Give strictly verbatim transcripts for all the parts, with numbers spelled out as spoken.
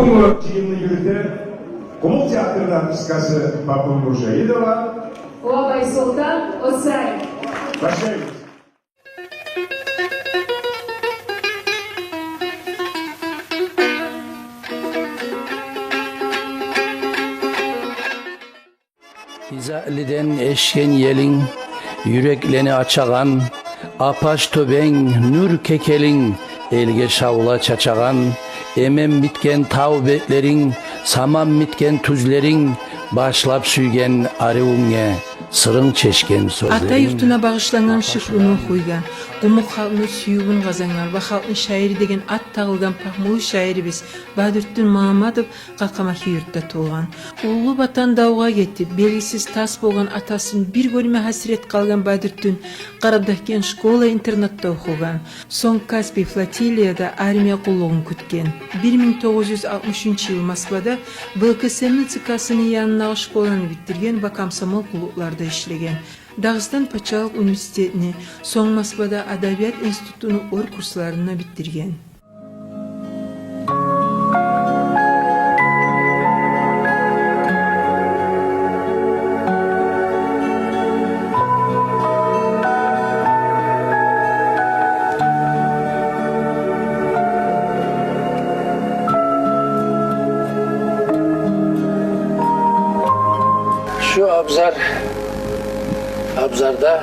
Бу жыйынны юрюте Къумукъ театрны артисткасы Папум Муржаидова. О Байсолтан Осай. Башлайбыз. Изаълиден эшген елинг, юреклени ачагъан, апаш тёбенг, нюр кекелинг, элге шавла чачагъан, эмен битген тав бетлеринг, саман битген тюзлеринг, башлап сюйген аривюнге сырынг чечген сёзлеринг. Ата юртуна багъышлангъан шиърну охуйгъан, къумукъ халкъны сюювюн къазангъан ва халкъны шаири деген ат тагъылгъан пагьмулу шаирибиз Бадрутдин Магьаммадов Къакъамахи юртда тувгъан. Уллу Ватан давгъа гетип, белгисиз тас болгъан атасын бир гёрме гьасирет къалгъан Бадрутдин Къарабудагъгент школа-интернатда охугъан. Сонг Каспий флотилияда армия къуллугъун кютген. Бир минг тогъуз юз алтмышынчы йыл Москвада ВКСМ-ни ЦК-сыны янындагъы школаны битдирген ва комсомол къуллукъларда ишлеген. Дагъыстан пачалыкъ университетни, сонг Москвада адабият институтуну оьр курсларын да битдирген. Шу абзар, абзарда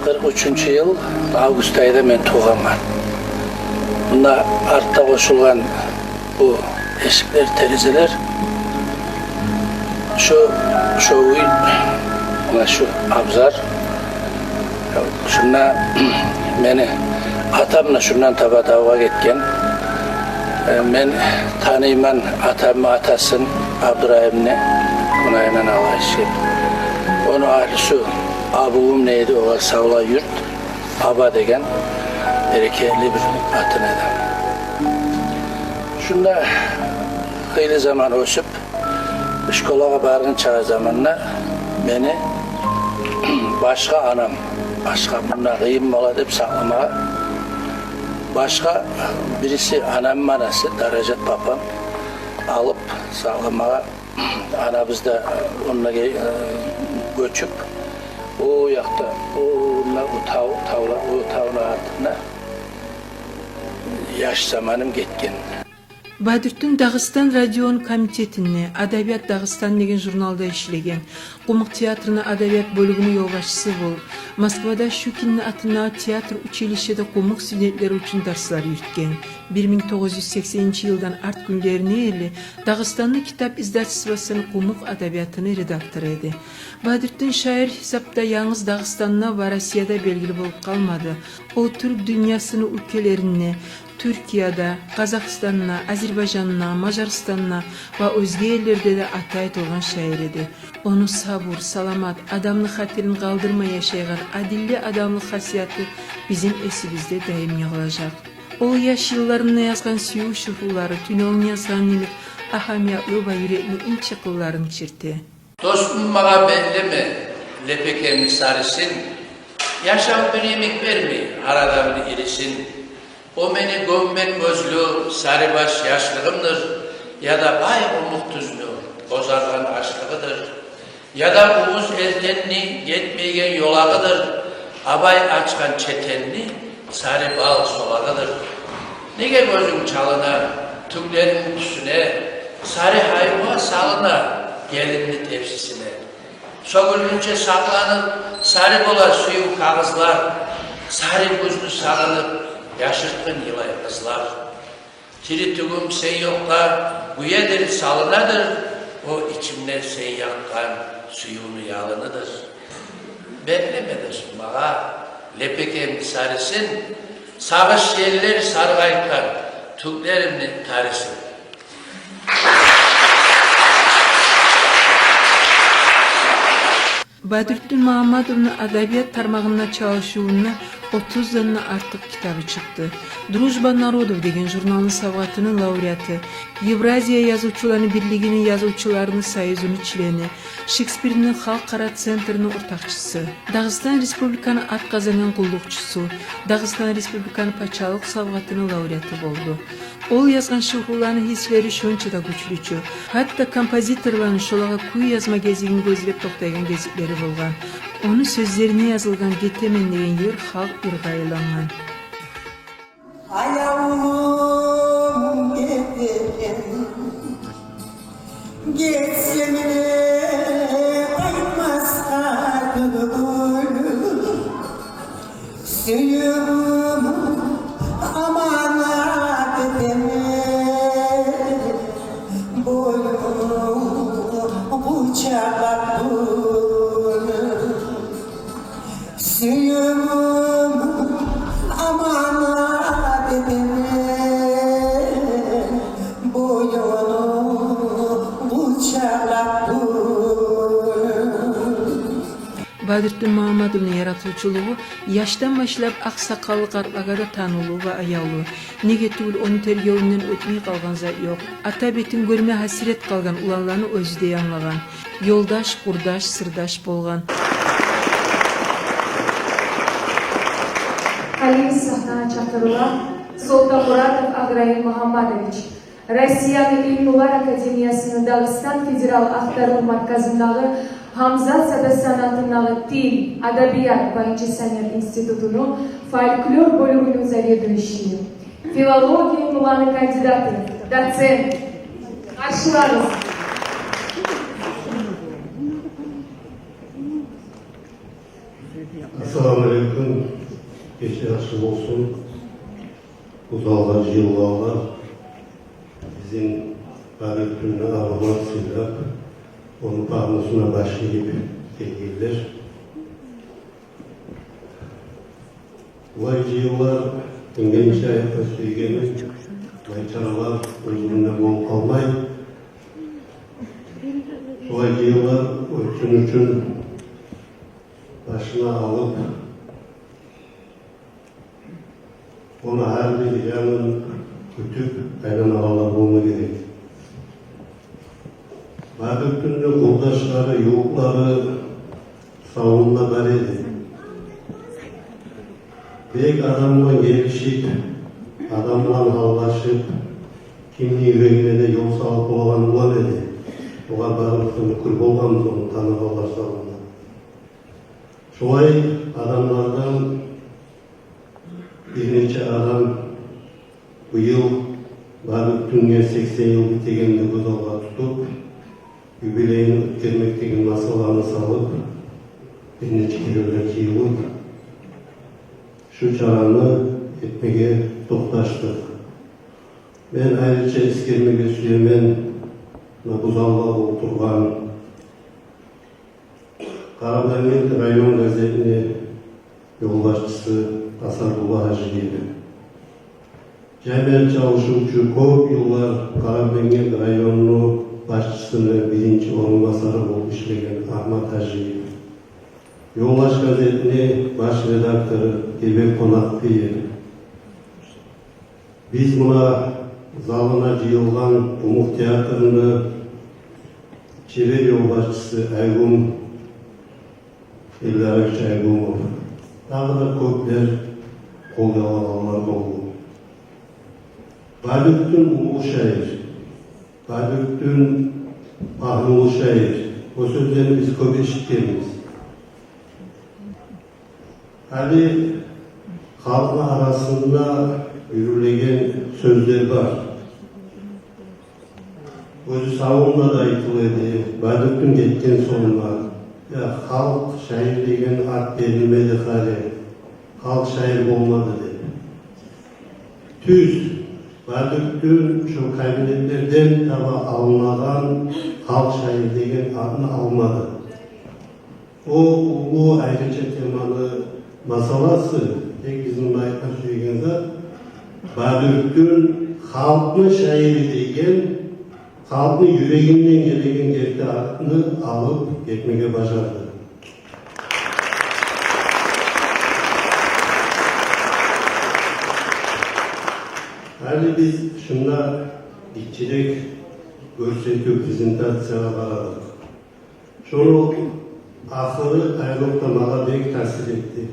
къыркъ уьчюнчю йыл август айда мен тувгъанман. Мунда артда къошулгъан бу эшиклер, терезелер, шу, шу уьй, муна шу абзар. Шунда мени атам да шундан таба давгъа гетген. Э, мен таныйман атамны атасын, Абдурайымны, Къунайындан алгъа ишген. Ону агьлюсю Абувум дейди, огъар Савлай юрт, Аба деген берекетли бир къатын эди. Шунда хыйлы заман оьсюп, школагъа баргъынча заманда мени башгъа анам, башгъа, мунда къыйын бола деп сакъламагъа, башгъа бириси анамны анасы, Даражат папам, алып сакъламагъа, анабыз да онда ге-, гёчюп, о якъда, о, онда, о тав-, тавла-, о тавну артында яш заманым гетген. Бадрутдин Дагъыстан радиону комитетинде «Адабият Дагъыстан» деген журналда ишлеген. Къумукъ театрны адабият бёлюгюню ёлбашчысы болуп, Москвада Щукинни атындагъы театр училищеде къумукъ студентлер учун дарслар юрютген. Бир минг тогъуз юз сексенинчи йылдан арт гюнлерине ерли Дагъыстанны китап издательствосуну къумукъ адабиятыны редактору эди. Бадрутдин шаир гьисапда янгыз Дагъыстанда ва Россияда белгили болуп къалмады. О тюрк дюньясыны уьлкелеринде, Тюркияда, Къазахстанда, Азербайжанда, Мажарстанда ва оьзге ерлерде де аты айтылгъан шаир эди. Ону сабур, саламат, адамны хатирин къалдырмай яшайгъан адилли адамлыкъ хасияты бизин эсибизде даимге къалажакъ. Ол яш йылларында язгъан сююв шиърулары, тюнегюн язгъан йимик, агьамиятлы ва юрекни инчи къылларын чирте. Достум, магъа бетлеме лепекемни сарисин, яшав бир йимик бермей гьар адамны ирисин. О мени гёммек гёзлю сарибаш яшлыгъымдыр, яда бай къумукъ тюзню бозаргъан ашлыгъыдыр, яда угъуз элтенни гетмейген ёлагъыдыр, абай ачгъан четенни сари бал солагъыдыр. Неге гёзюнг чалына тюклерини тюсюне, сари гьайван салына гелинни тепсисине? Сёгюлгюнче сакъланып, сари бола сююв кагъызлар, сари гюзню сагъынып, яшыртгъын йылай къызлар. Тири тюгюм сен ёкъда гюедир, салынадыр, о ичимде сен якъгъан сюювню ялыныдыр. Бетлеме, достум, магъа лепекемни сарисин, сагъыш еллер саргъайтгъан тюклеримни тарисин. Бадрутдин Магьаммадовну адабият тармагъында чалышывунда отуздан да артыкъ китабы чыкъды. «Дружба народов» деген журналны савгъатыны лауреаты, Евразия язывчуланы бирлигини язывчуларыны союзуну члени, Шекспирни халкъара центрини ортакъчысы, Дагъыстан Республиканы ат къазангъан къуллукъчусу, Дагъыстан Республиканы пачалыкъ савгъатыны лауреаты болду. Ол язгъан шиъруланы гьислери шонча да гючлю чю. Гьатта композиторланы шолагъа кюй язма гезигин гёзлеп токътайгъан гезиклери болгъан. Ону сёзлерине язылгъан «Гетемен» деген йыр халкъ йыргъа айлангъан. Аявлум, гетемен, гетсем де къайтмасгъа тюгюл. Сюювюмню аманат этемен, боюнунг къучакълап гюл. Сюювюмню аманат этемен, боюнунг къучакълап гюл. Бадрутдин Магьамматовну яратывчулугъу яшдан башлап акъсакъаллы къартлагъа да танывлу ва аявлу. Неге тюгюл, ону тергевюнден оьтмей къалгъан зат ёкъ. Ата бетин гёрме гьасирет къалгъан уланланы оьзю де янглагъан. Ёлдаш, къурдаш, сырдаш болгъан. Гьали сагьнагъа чакъырыла Солтанмуратов Агъраим Магьамматович, Россияны Илмулар академиясыны Дагъыстан федерал ахтарыв марказындагъы Гьамзат Садасан атындагъы тил, адабият ва инжесанъят институтуну фольклор бёлюгюню заведующийи, филология илмуланы кандидаты, доцент. Къаршылагъыз. Ассаламу алейкум. Гече яхшы болсун. Бу залгъа жыйылгъанлар, бизин Бадрутдинни абурлап, сыйлап, ону пагьмусуна баш ийип гелгенлер. Булай жыйынлар, динге нече айтма сюйгеним, булай чаралар оьз-оьзюнден болуп къалмай. Шулай жыйынлар оьтсюн учун башына алып, ону гьар бир янын кютюп айланагъанлар болма герек. Бадрутдинни къурдашлары, ювукълары савунда бар эди. Бек адам булан гелишип, адам булан гьаллашып, кимни юрегине де ёл салып болагъан улан эди. Огъар барыбыз да мюкюр болгъанбыз ону таныгъанлар савунда. Шулай адамлардан бир нече адам быйыл Бадрутдинге сексен йыл битегенни гёз алгъа тутуп, юбилейин оьтгермек деген масъаланы салып, бир нече керенлер жыйылып, шу чараны этмеге токъташдыкъ. Мен айрыча эсгермеге сюемен муна бу залда олтургъан Къарабудагъгент район газетини ёлбашчысы Асадулла Гьажиевни. Жамият чалышывчу, кёп йыллар Къарабудагъгент районну башчысыны биринчи орунбасары болуп ишлеген Агьмат Гьажиев. Ёлбаш газетини баш редактору Эйбек Къонакъбиев. Биз муна залына жыйылгъан Къумукъ театрны чебер ёлбашчысы Айгюм Эльдарович Айгюмов, дагъы да кёплер къол ялагъанлар болду. Бадрутдин уллу шаир, Бадрутдин пагьмулу шаир. О сёзлени биз кёп эшитгенбиз. Гьали халкъны арасында юрюлеген сёзлер бар. Оьзю савунда да айтыла эди, Бадрутдин гетген сонг да: «Я, халкъ шаир деген ат берилмеди гьали, халкъ шаир болмады», — деп. Тюз, Бадрутдин шо кабинетлерден таба алынагъан халкъ шаир деген атны алмады. О уллу айрыча теманы масъаласы, тек бизин айтма сюеген зат, Бадрутдин халкъны шаири деген, халкъны юрегинден гелеген герти атны алып гетмеге бажарды. Гьали биз шунда гиччирек гёрсетив, презентациягъа барабыз. Шону ахыры айрокъда магъа бек таъсир этди.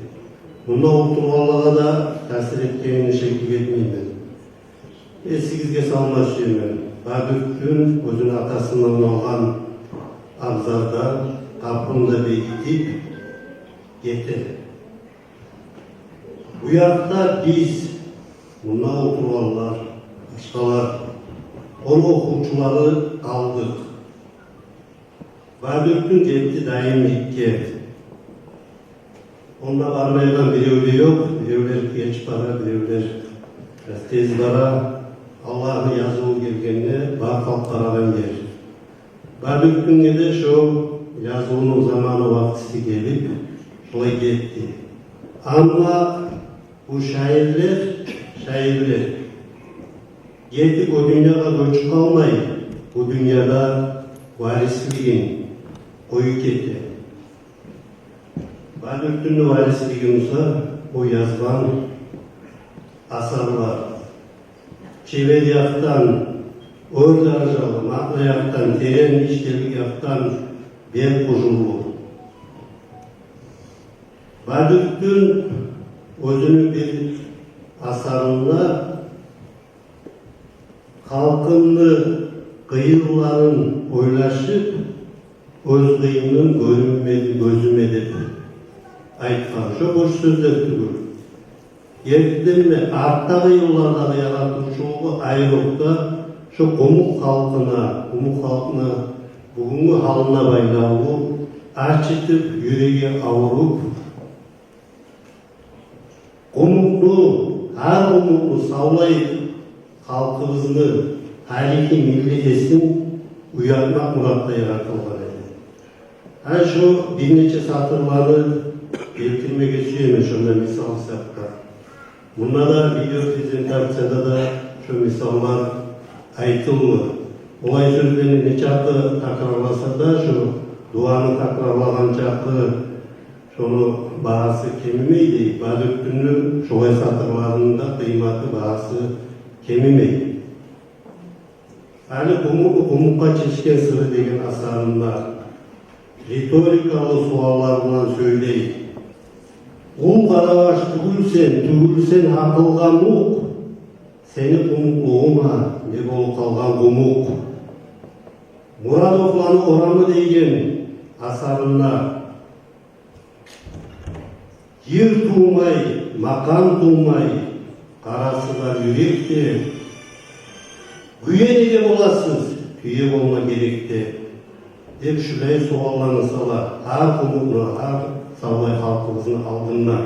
Мунда олтургъанлагъа да таъсир этгенине шеклик этмеймен. Эсигизге салма сюемен. Бадурутдин оьзюню атасындан алгъан абзарда къапуну да бегитип гете. Бу якъда биз, мунда олтургъанлар, башгъалар, ону охувчулары къалдыкъ. Бадурутдин гетди дайым битген. Онда бармайгъан бирев де ёкъ, биревлер геч бара, биревлер бираз тез бара. Аллагьны языву гелгенде бары халкъ барагъан ер. Бадурутдинге де шо язывуну заманы, вакътиси гелип, шолай гетди. Амма бу шаирлер, шаирлер гетип о дюньягъа гёчюп къалмай, бу дюньяда варислигин къоюп гете. Бадурутдинни варислиги буса о язгъан асарлар. Чебер якъдан оьр даражалы, маъна якъдан терен, иштелик якъдан бек къужурлу. Бадурутдин оьзюню бир асарында халкъымны къыйынларын ойлашып, оьз къыйынын гёрюнмеди гёзюме деп айтгъан. Шо бош сёзлер тюгюл. Гертиден де, артдагъы йыллардагъы яратывчулугъу айрокъда шо къумукъ халкъына, къумукъ халкъына бугюнгю гьалына байлавлу, ачытып, юреги авруп, къумукъну, гьар къумукъну савлай халкъыбызны тарихи, милли эсин уятмакъ муратда яратылгъан эди. Гьа, шо бир нече сатырланы гелтирмеге сюемен, шонда мисал гьисапда. Мунда да видео презентацияда да шо мисаллар айтылды. Олай сёзлени нечакъы такрарласа да, шо дуаны такрарлагъан чакъы шону багьасы кемимей дей, Бадурутдинни шолай сатырларыны да къыйматы, багьасы кемимей. Гьали «Къумукъ, къумукъгъа чечген сыры» деген асарында риторикалы суаллар булан сёйлей. Къул къарабаш тюгюл сен, тюгюл сен гьакъылгъа мукъ, сени къумукълугъунга не болуп къалгъан къумукъ? Мурадовланы орамы деген асарында йыр тувмай, макъам тувмай, къарасы бар юрекде. Гюе неге боласыз, тюе болма герекде, деп шулай суалланы сала гьар къумукъну, гьар савлай халкъыбызны алдында.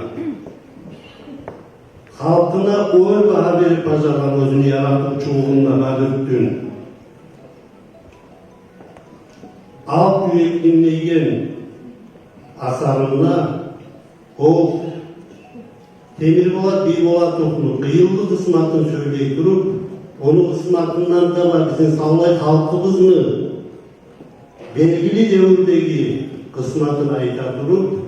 Халкъына оьр багьа берип бажаргъан оьзюню яратывчулугъунда Бадурутдин. «Алп юрек» деген асарында ол Темирболат Бийболатовну къыйынлы къысматын сёйлей туруп, ону къысматындан да ва бизин савлай халкъыбызны белгили девюрдеги къысматын айта туруп,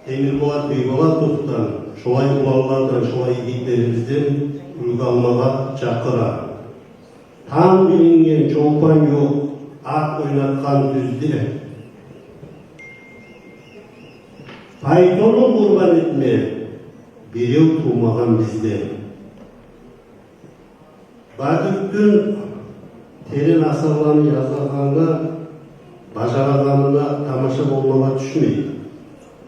Темирболат Бийболатовдан, шолай уланлардан, шолай йигитлерибизден уьлгю алмагъа чакъыра. Там билинген чолпан ёкъ ат ойнатгъан тюзде. Пайтонун къурбан этме бирев тувмагъан бизде. Бадурутдин терен асарланы язагъанына, бажарагъанына тамаша болмагъа тюшмей.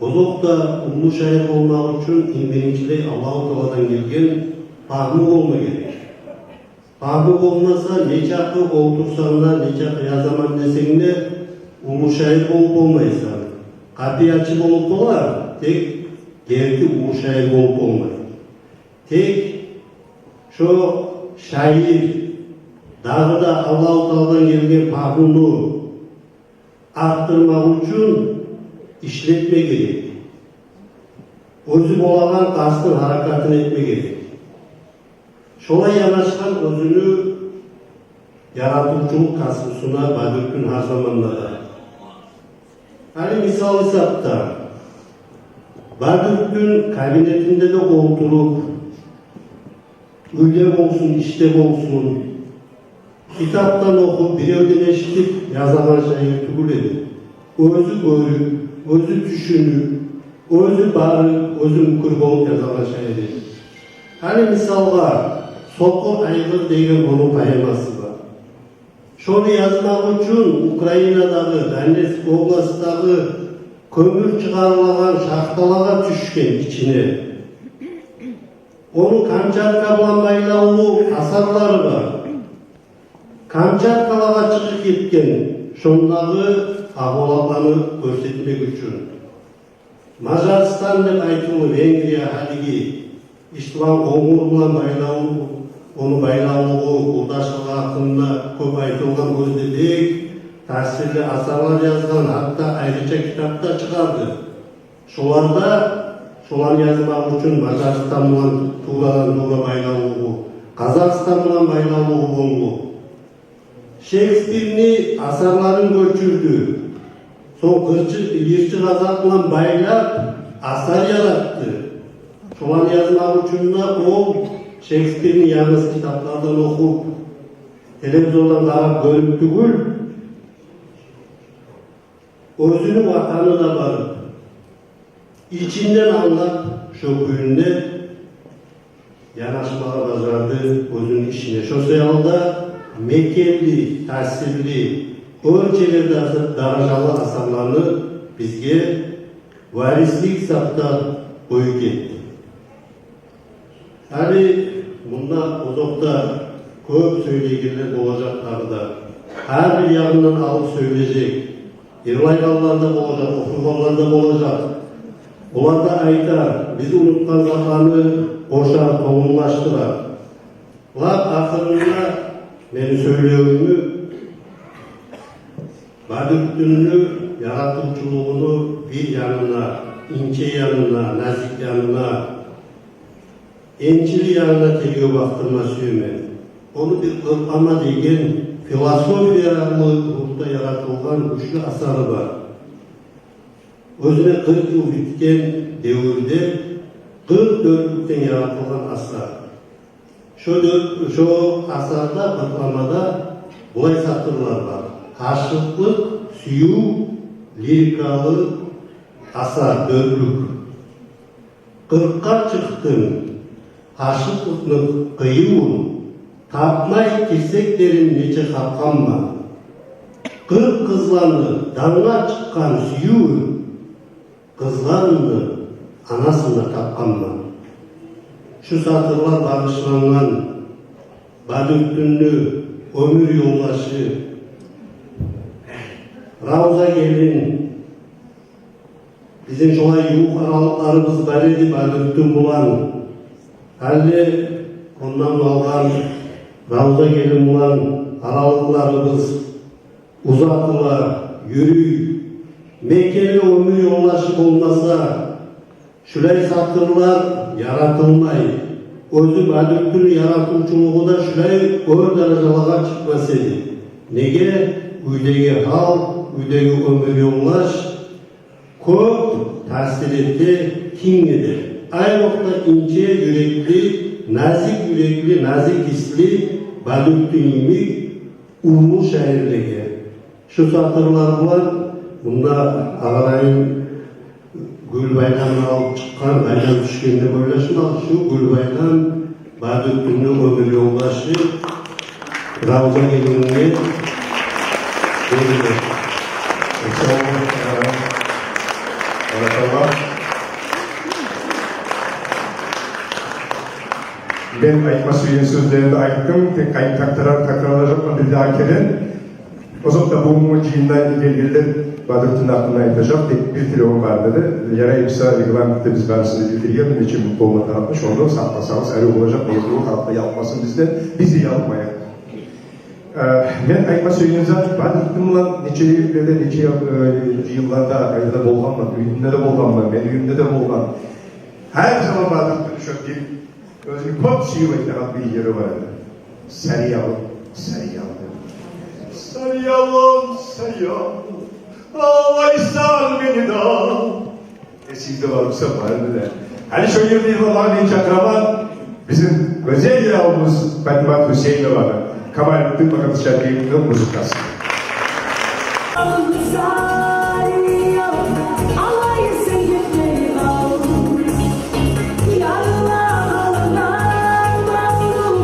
Озокъда, уллу шаир болмакъ учун инг биринчилей Аллагьу Тааладан гелген пагьму болма герек. Пагьму болмаса, нечакъы олтурсанг да, нечакъы язаман десенг де, уллу шаир болуп болмайсан. Къапиячы болуп болар, тек герти уллу шаир болуп болмай. Тек шо шаир дагъы да Аллагьу Тааладан гелген пагьмуну артдырмакъ учун ишлетме герек. Оьзю болагъан къастын, гьаракатын этме герек. Шолай янашгъан оьзюню яратывчулукъ касбусуна Бадурутдин гьар заманда да. Гьали мисал гьисапда, Бадурутдин кабинетинде де олтуруп, уьйде болсун, ишде болсун, китапдан охуп, биревден эшитип язагъан шаир тюгюл эди. Оьзю гёрюп, оьзю тюшюнюп, оьзю барып, оьзю мюкюр болуп язагъан шаир эди. Гьали мисалгъа, «Сокъур айгъыр» деген ону поэмасы бар. Шону язмакъ учун Украинадагъы, Донецк областдагъы кёмюр чыгъарылагъан шахталагъа тюшген ичине. Ону Камчатка булан байлавлу асарлары бар. Камчаткалагъа чыгъып гетген шондагъы агьвалатланы гёрсетмек учун. Мажарстан деп айтылгъан, Венгрия, гьалиги ишти булан, къонгур булан байлавлу, ону байлавлугъу, къурдашлыгъы гьакъында кёп айтылгъан, оьзю де бек таъсирли асарлар язгъан, гьатта айрыча китап да чыгъарды. Шоларда, шоланы язмакъ учун Мажарстан булан туврадан-тувра байлавлугъу, Къазахстан булан байлавлугъу болгъан. Шекспирни асарларын гёчюрдю. Сонг къырчы, йырчы къазакъ булан байлап, асар яратды. Шоланы язмакъ учун да ол Шекспирни янгыз китаплардан охуп, телевизордан къарап гёрюп тюгюл, оьзюню ватанына барып, ичинден англап, шо кюйде янашмагъа бажарды оьзюню ишине. Шо саялы да мекенли, таъсирли, оьр чебер даражалы асарланы бизге варислик гьисапда къоюп гетди. Гьали мунда озокъда кёп сёйлейгенлер болажакъ дагъы да. Гьар бир ягъындан алып сёйлежек. Йырлайгъанлар да болажакъ, охуйгъанлар да болажакъ. Олар да айтар, биз унутгъан затланы къошар, томумлашдырар. Лап ахырында мени сёйлевюмню Бадурутдинни яратывчулугъуну бир янына, инче янына, назик янына, энчили янына тергев бакъдырма сюемен. Ону бир «Къыркълама» деген философиялы рухда яратылгъан гючлю асары бар. Оьзюне къыркъ йыл битген девюрде къыркъ дёртлюкден яратылгъан асар. Шо дёрт, шо асарда, «Къыркъламада» булай сатырлар бар: «Гьашыкълыкъ, сююв, лирикалы асар, дёртлюк». Къыркъгъа чыкъдым, гьашыкълыкъны къыювун, тапмай тирсеклерим нече къапгъанман. Къыркъ къызланы дангъа чыкъгъан сюювюн, къызларымны анасында тапгъанман. Шу сатырлар багъышлангъан Бадурутдинни оьмюр ёлдашы Равза гелин. Бизин шолай ювукъ аралыкъларыбыз бар эди Бадурутдин булан. Гьали ондан къалгъан Равза гелин булан аралыкъларыбыз узатыла, юрюй. Мекенли оьмюр ёлдашы болмаса, шулай сатырлар яратылмай. Оьзю Бадурутдинни яратывчулугъу да шулай оьр даражалагъа чыкъмас эди. Неге? Уьйдеги гьал, уьйдеги оьмюр ёлдаш кёп таъсир эте, тенг эте. Айрокъда инче юрекли, назик юрекли, назик гьисли Бадурутдин йимик уллу шаирлеге. Шу сатырлар булан мунда агъалайым гюл байламын алып чыкъгъан, байрам тюшген деп ойлашма, шу гюл байлам Бадурутдинни оьмюр ёлдашы Равза гелинге бериле. Иншаллагь, баракалла. Мен айтма сюеген сёзлерин айтдым, тек къайтарып такрарлажакъман бирдагъы керен. Озокъда, бугюнгю жыйында гелгенлер Бадурутдин гьакъында айтажакъ, тек бир тилевюм бар эди. Ярай буса, регламентде биз барысын да билдирген, нече минут болма тарыкъмы, шону сакъласагъыз, арив болажакъ, не къылып халкъ да ялкъмасын бизден, биз де ялкъмайыкъ. Э, мен айтма сюеген зат, Бадурутдин булан нече ерлерде, нече, э, йылларда, къайда да болгъанман, уьюнде де болгъанман, мени уьюмде де болгъан. Гьар заман Бадурутдин шо бир оьзюню кёп сююп айтагъан бир йыры бар эди. Сариялым, Сариялым. Сариялым, Сариялым, алайсан мени де ал. Эсигизде бар буса, бар эди де. Гьали шо йырны йырламагъа мен чакъыраман бизин гёзел ялыбыз Патимат Гьюсейнованы, Камалутдин Магьамматшакировну музыкасы. Сариялым, алай сен гетмей къал. Ярлы гьалымдан маълум,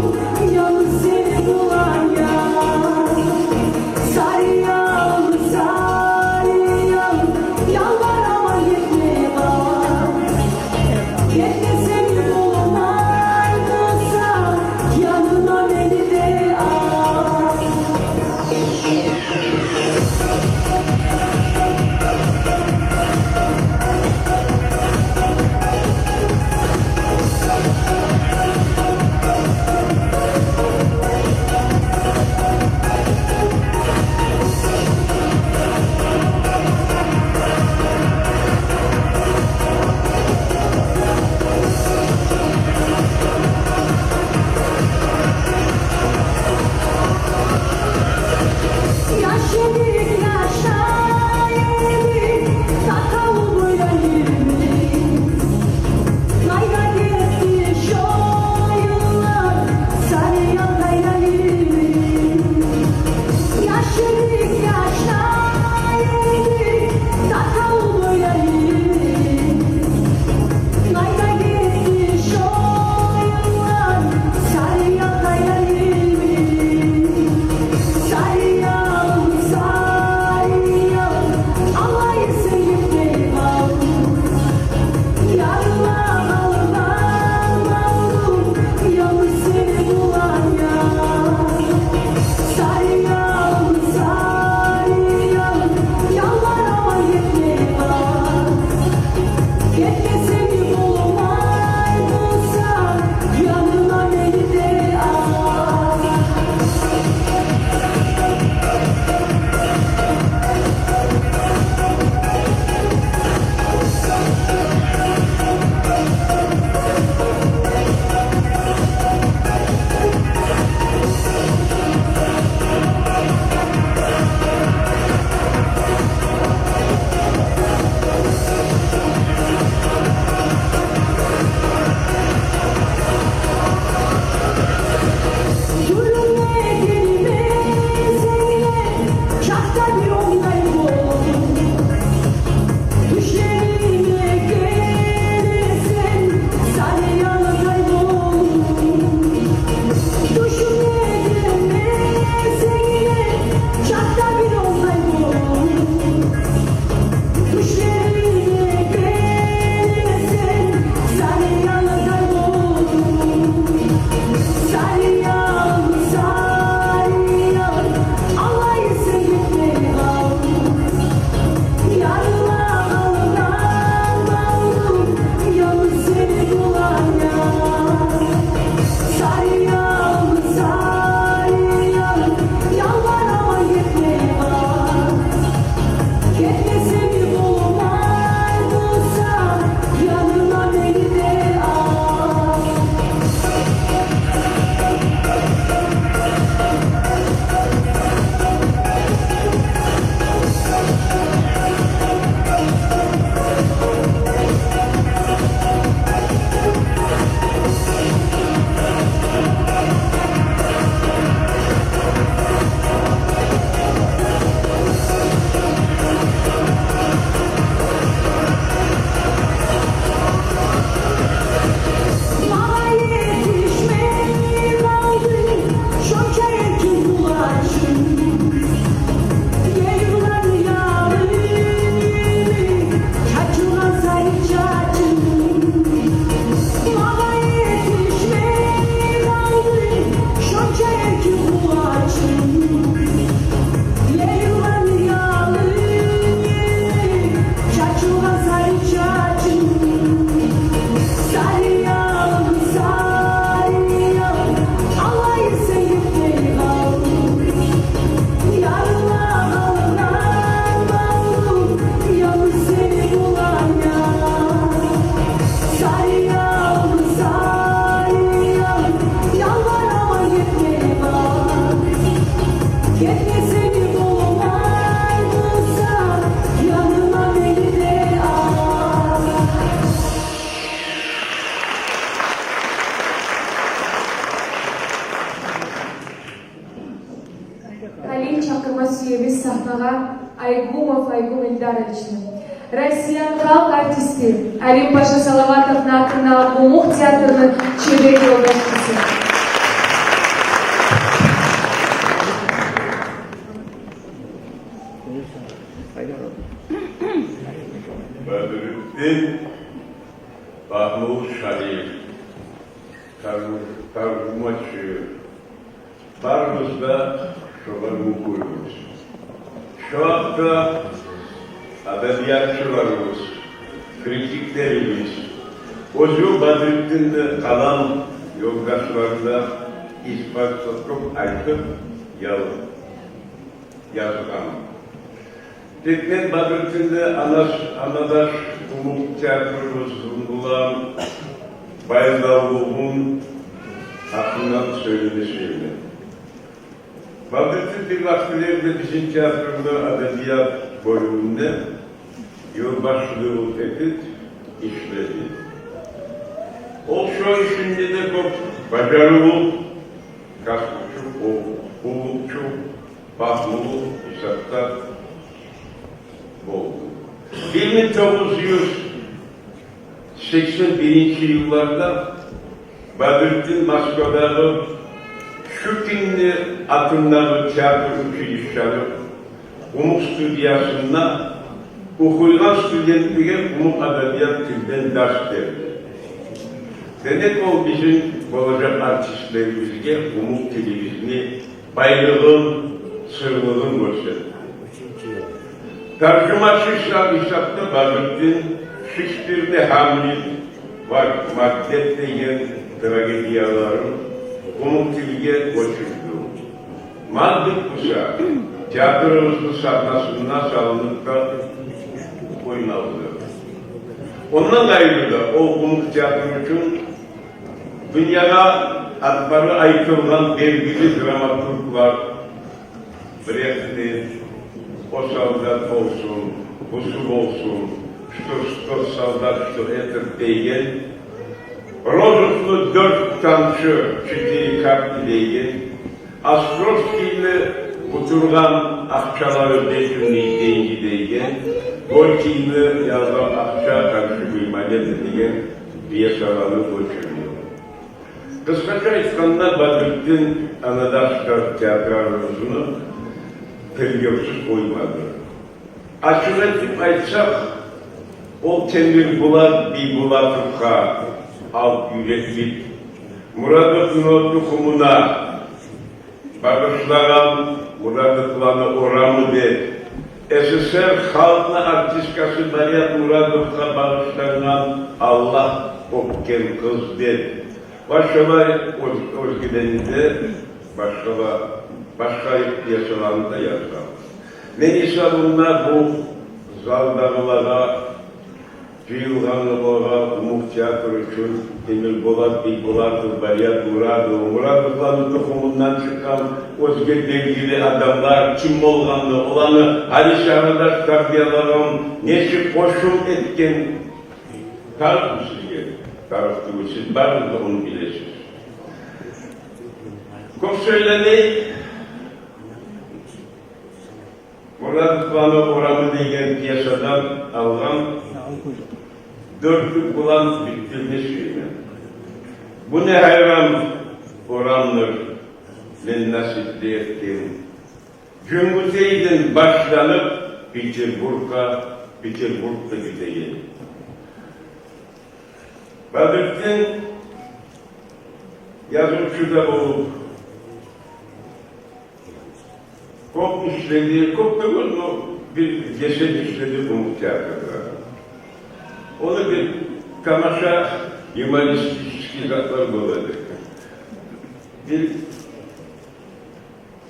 Яровични, Россияны халкъ артисти Алимпаша Салаватовну атындагъы Къумукъ театрны чебер ёлдашчысы. Бадрутдин Багьмуллушариев, таржу-, таржумачы, барыбыз да шогъар мюкюрбюз. Шо гьакъда адабиятчыларыбыз, критиклерибиз, оьзю Бадрутдинни къалам ёлдашларына исбат этип айтып, ял-, язгъан. Тек мен Бадрутдинни анас-, анадаш къумукъ театрыбыз булан байлавлугъун гьакъындан сёйлеме сюемен. Бадрутдин бир вакътилерде бизин театрны адабият бёлюмюнде ёлбашчылыкъ этип ишледи. Ол шо ишинде де кёп бажарывлу, касбучу, къул-, къуллукъчу, багьмулу гьисапда болду. Бир минг тогъуз юз сексен биринчи йылларда Бадрутдин Москвадагъы Щукинни атындагъы театр училищесини къумукъ студиясында охуйгъан студентлеге къумукъ адабият тилден дарс берди. Демек, ол бизин болажакъ артистлерибизге къумукъ тилибизни байлыгъын, сырлыгъын гёрсетди. Таржумачы гьисаб-, гьисапда Бадрутдин Шекспирни «Гьамлет» ва «Макбет» деген трагедияларын къумукъ тилге гёчюрдю. Макбет буса театрыбызны сагьнасында салынып да ойналды. Ондан къайры да, ол къумукъ театр учун дюньягъа атлары айтылгъан белгили драматурглар, Брехтни «О солдат» болсун, «Бусу» болсун, «Что, что солдат, что это» деген, Розовну «Дёрт танчы», «Четыре карты» деген, Островскийни «Къутургъан акъчалары, бешуни деньги» деген, Горькийни язгъан «Акъча, къаршы бир монета» деген пьесаланы гёчюрдю. Къысгъача айтгъанда, Бадрутдин анадашлар театрыбызны тергевсюз къоймады. Ачыкъ этип айтсакъ, ол Темирбулат Бийбулатовгъа алып юрек бит, Мурадовну тухумуна багъышлагъан Мурадовланы орамы деп, СССР халкъны артисткасы Барият Мурадовгъа багъышлангъан «Аллагь оьпген къыз» деп, башгъалай оьз-, оьзгелени де, башгъала-, башгъа пьесаланы да язгъан. Мени гьисабымда, бу залдагъылагъа, жыйылгъанлагъа, къумукъ театр учун Темирбулат Бийбулатов, Барият Мурадов, Мурадовланы тухумундан чыкъгъан оьзге белгили адамлар ким болгъанны, оланы гьали чагъырдаш тарбиялагъан, нечик къошум этген, тарыкъ сизге, тарыкъ тюгюл, сиз барыгъыз да ону билесиз. Кёп сёйлемей, «Мурадовланы орамы» деген пьесадан алгъан дёртлюк булан битдирме сюемен. Бу не гьайран орамдыр мен насипли этген. Жюнгютейден башланып, Петербурггъа, Петербургда битеген. Бадрутдин язывчу да болуп, кёп ишледи, кёп тюгюл, но бир гесек ишледи къумукъ театрда. Ону бир тамаша юмористический затлар бола эди. Бир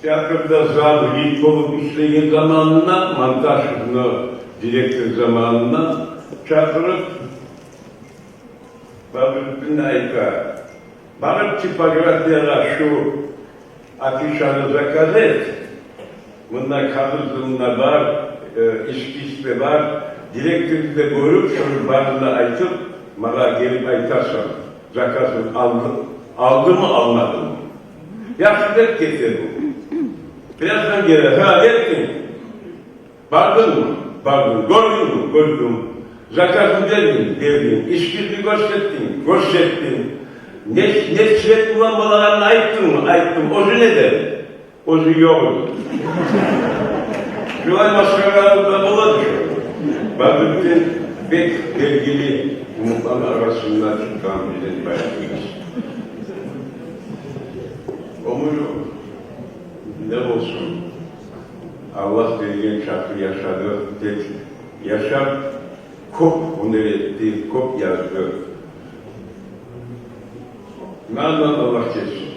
театрда зав. Гид болуп ишлеген заманында, Монташевни директор заманында чакъырып, Бадрутдин айта: «Барып типографиягъа шу афишаны заказать эт. Мунда кагъызы да бар, э, эскиз де бар. Директорну да гёрюп, шону барын да айтып, магъа гелип айтасан, заказын алды, алдымы, алмадымы». «Яхшы», — деп гете бу. Бираздан геле: «Гьа, гетдинг? Бардынгмы?» Бардынг, гёрдюнгмю? Гёрдюм. Заказны бердинг? Бердим. Ишкилни гёрсетдинг? Гёрсетдим. Не, не цвет булан болагъанын айтдынгмы? Айтдым. Оьзю не дер? Оьзю ёкъ. Шулай масхаралар да бола. Бадрутдин бек белгили къумукъланы арасында чыкъгъан бизден баягъы. Оьмюрю не болсун, Аллагь берген чакъы яшады, тек яшап, кёп гьюнер этди, кёп язды. Мундан Аллагь гечсин.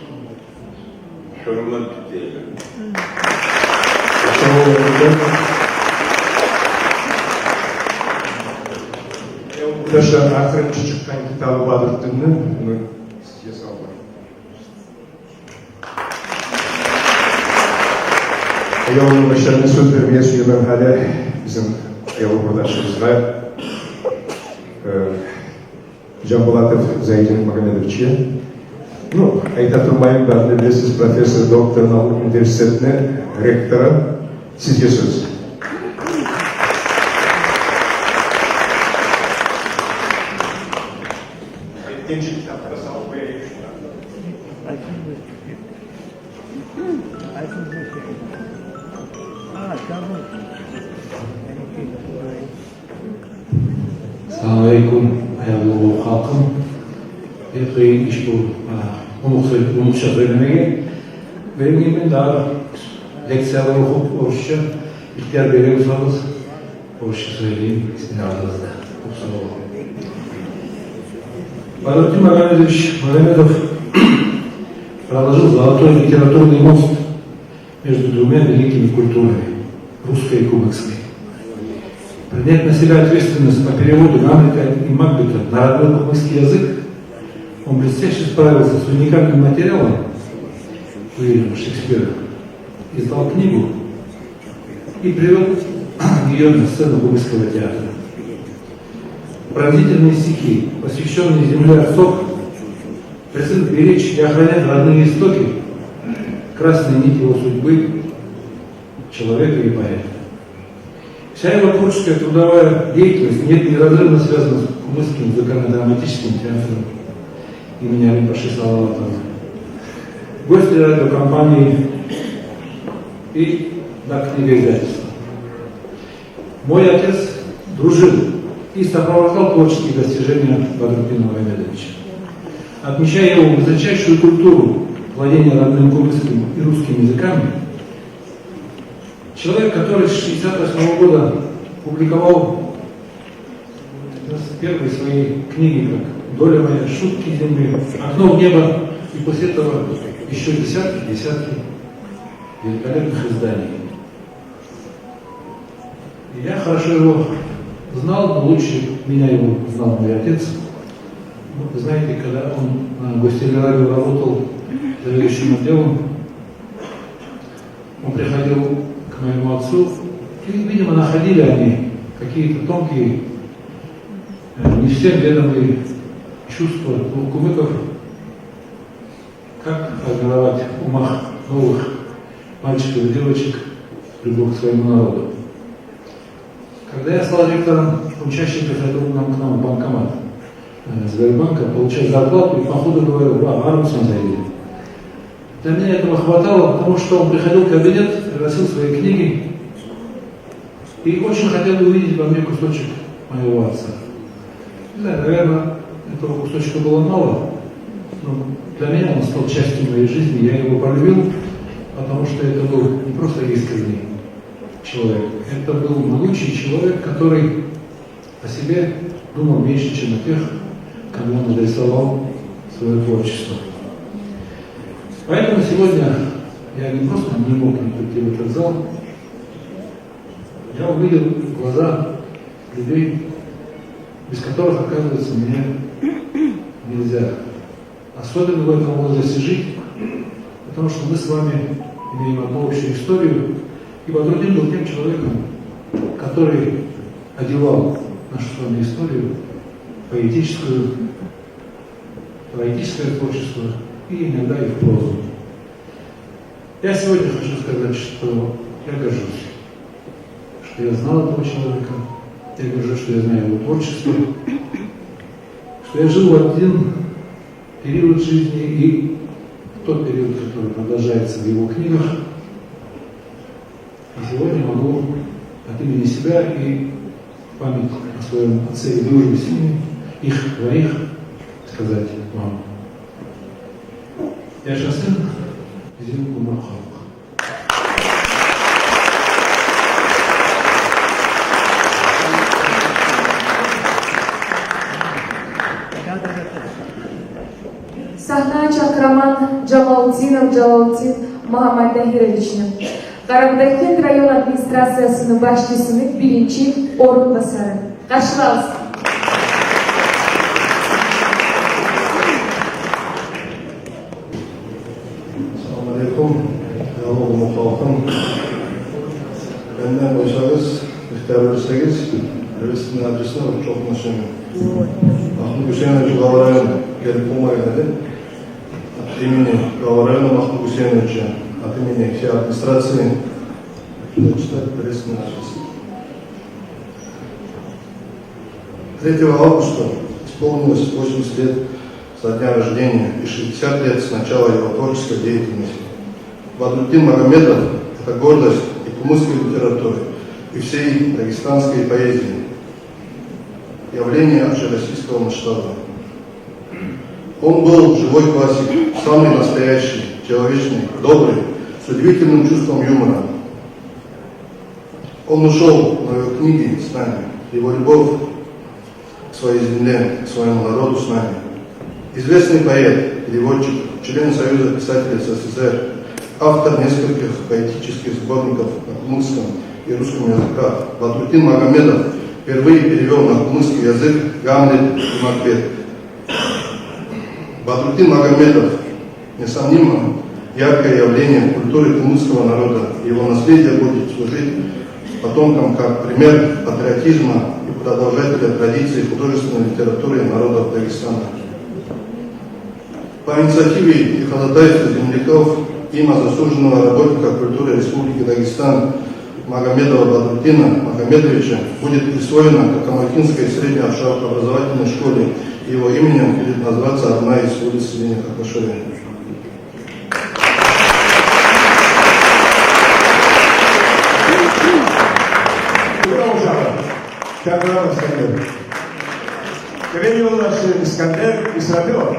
Шондан битди. Къардашлар, ахырынчы чыкъгъан китабы Бадрутдинни, муну сизге салдым. Аявлу къардашлар, мен сёз бермеге сюемен гьали бизин аявлу къардашыбызгъа, э, Жамбулатов Зайдин Магомедовичге. Ну, айта турмайман, бары да билесиз, профессор, доктор наук, университетни ректору. Сизге сёз. Салам алейкум, аявлу халкъым. Бек къыйын иш бу, а, къумукъ сёз-, къумукъча сёйлемеге. Берген мен дагъы лекциялар охуп, орусча, ихтияр бере турсагъыз, орусча сёйлейим сизин алдыгъызда. Кёп сав болугъуз. Бадрутдин Магомедович Магомедов проложил золотой литературный мост между двумя великими культурами, русской и кумыкской. Приняв на себя ответственность по переводу Гамлета и Макбета на родной кумыкский язык, он блестяще справился с уникальным материалом Уильяма Шекспира, издал книгу и привёл её на сцену Кумыкского театра. Пронзительные стихи, посвящённые земле отцов, призыв беречь и охранять родные истоки, красная нить его судьбы, человека и поэта. Вся его творческая трудовая деятельность не-, неразрывно связана с Кумыкским музыкально-драматическим театром имени Алим-паши Салаватова, Гости радиокомпании и на книгоиздательство. Мой отец дружил и сопровождал творческие достижения Бадрутдина Магомедовича, отмечая его высочайшую культуру владения родным кумыкским и русским языками. Человек, который с шестьдесят восьмого года публиковал первые свои книги, как «Доля моя», «Шутки земли», «Окно в небо», и после этого ещё десятки, десятки великолепных изданий. И я хорошо его знал, но лучше меня его знал мой отец. Вот, вы знаете, когда он на Гостелерадио работал заведующим отделом, он приходил к моему отцу, и, видимо, находили они какие-то тонкие, э, не всем ведомые чувства у кумыков, как формировать в умах новых мальчиков и девочек любовь к своему народу. Когда я стал ректором, он чаще приходил к нам, к нам в банкомат, э, Сбербанка, получать зарплату и по ходу говорил: «Ва, армусан зайди». Для меня этого хватало, потому что он приходил в кабинет, приносил свои книги и очень хотел увидеть во мне кусочек моего отца. Не знаю, наверное, этого кусочка было мало, но для меня он стал частью моей жизни. Я его полюбил, потому что это был не просто искренний человек. Это был могучий человек, который о себе думал меньше, чем о тех, кому он адресовал своё творчество. Поэтому сегодня я не просто не мог не прийти в этот зал, я увидел глаза людей, без которых, оказывается, мне нельзя, особенно в этом возрасте, жить, потому что мы с вами имеем одну общую историю, и Бадрутдин был тем человеком, который одевал нашу с вами историю, поэтическую, поэтическое творчество и иногда и в прозу. Я сегодня хочу сказать, что я горжусь, Я знал этого человека, я горжусь, что я знаю его творчество, что я жил в один период жизни и в тот период, который продолжается в его книгах. И сегодня могу от имени себя и в память о своём отце и дружбе с ними, их двоих, сказать вам: яшасын бизин Къумукъ халкъ. Сагьнагъа чакъыраман Жамалутдинов Жалалутдин Магьамматдагьировични, Къарабудагъгент район администрациясыны башчысыны биринчи орунбасары. Къаршылайбыз. Ассаламу алейкум, ялгъаллы халкъым. Менден къойсагъыз, ихтияр берсегиз, приветственный адресни алып чыгъармакъчыман. Махмуд Гусейнович, Глава района гелип болмагъан эди. От имени Глава района Махмуд Гусейновича, от имени всей администрации, прочитать приветственный адрес. Третьего августа исполнилось восемьдесят лет со дня рождения и шестьдесят лет с начала его творческой деятельности. Бадрутдин Магомедов — это гордость и кумыкской литературы, и всей дагестанской поэзии. Явление общероссийского масштаба. Он был живой классик, самый настоящий, человечный, добрый, с удивительным чувством юмора. Он ушёл, но его книги с нами, его любовь к своей земле, к своему народу с нами. Известный поэт, переводчик, член Союза писателей СССР, автор нескольких поэтических сборников на кумыкском и русском языках, Бадрутдин Магомедов впервые перевёл на кумыкский язык «Гамлет» и «Макбет». Бадрутдин Магомедов, несомненно, яркое явление культуры кумыкского народа. Его наследие будет служить потомкам как пример патриотизма и продолжателя традиций художественной литературы народов Дагестана. По инициативе и ходатайству земляков, имя заслуженного работника культуры Республики Дагестан Магомедова Бадрутдина Магомедовича будет присвоено Кокомакинской средней общеобразовательной школе. Его именем будет называться одна из улиц в селении Кокошоре. Чакъырабыз сени. Эвел ёлдашы Искандер Исрапилов.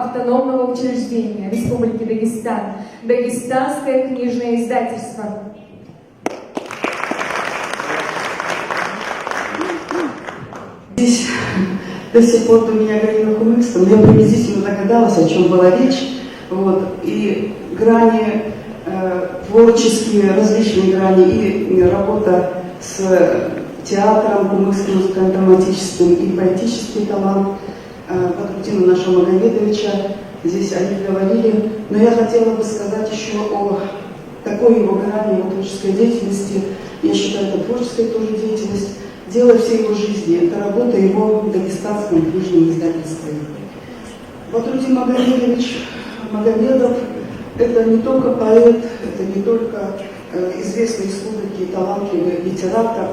автономного учреждения Республики Дагестан «Дагестанское книжное издательство». Здесь до сих пор до меня говорила кумыкском, но я приблизительно догадалась, о чём была речь. Вот. И грани, э, творческие, различные грани, и работа с театром, кумыкским музыкально-драматическим, и поэтический талант э, Бадрутдина нашего Магомедовича. Здесь они говорили. Но я хотела бы сказать ещё о такой его грани его творческой деятельности. Я считаю, это творческая тоже деятельность. Дело всей его жизни — это работа его в Дагестанском книжном издательстве. Бадрутдин Магомедович Магомедов — это не только поэт, это не только э, известный в республике талантливый литератор,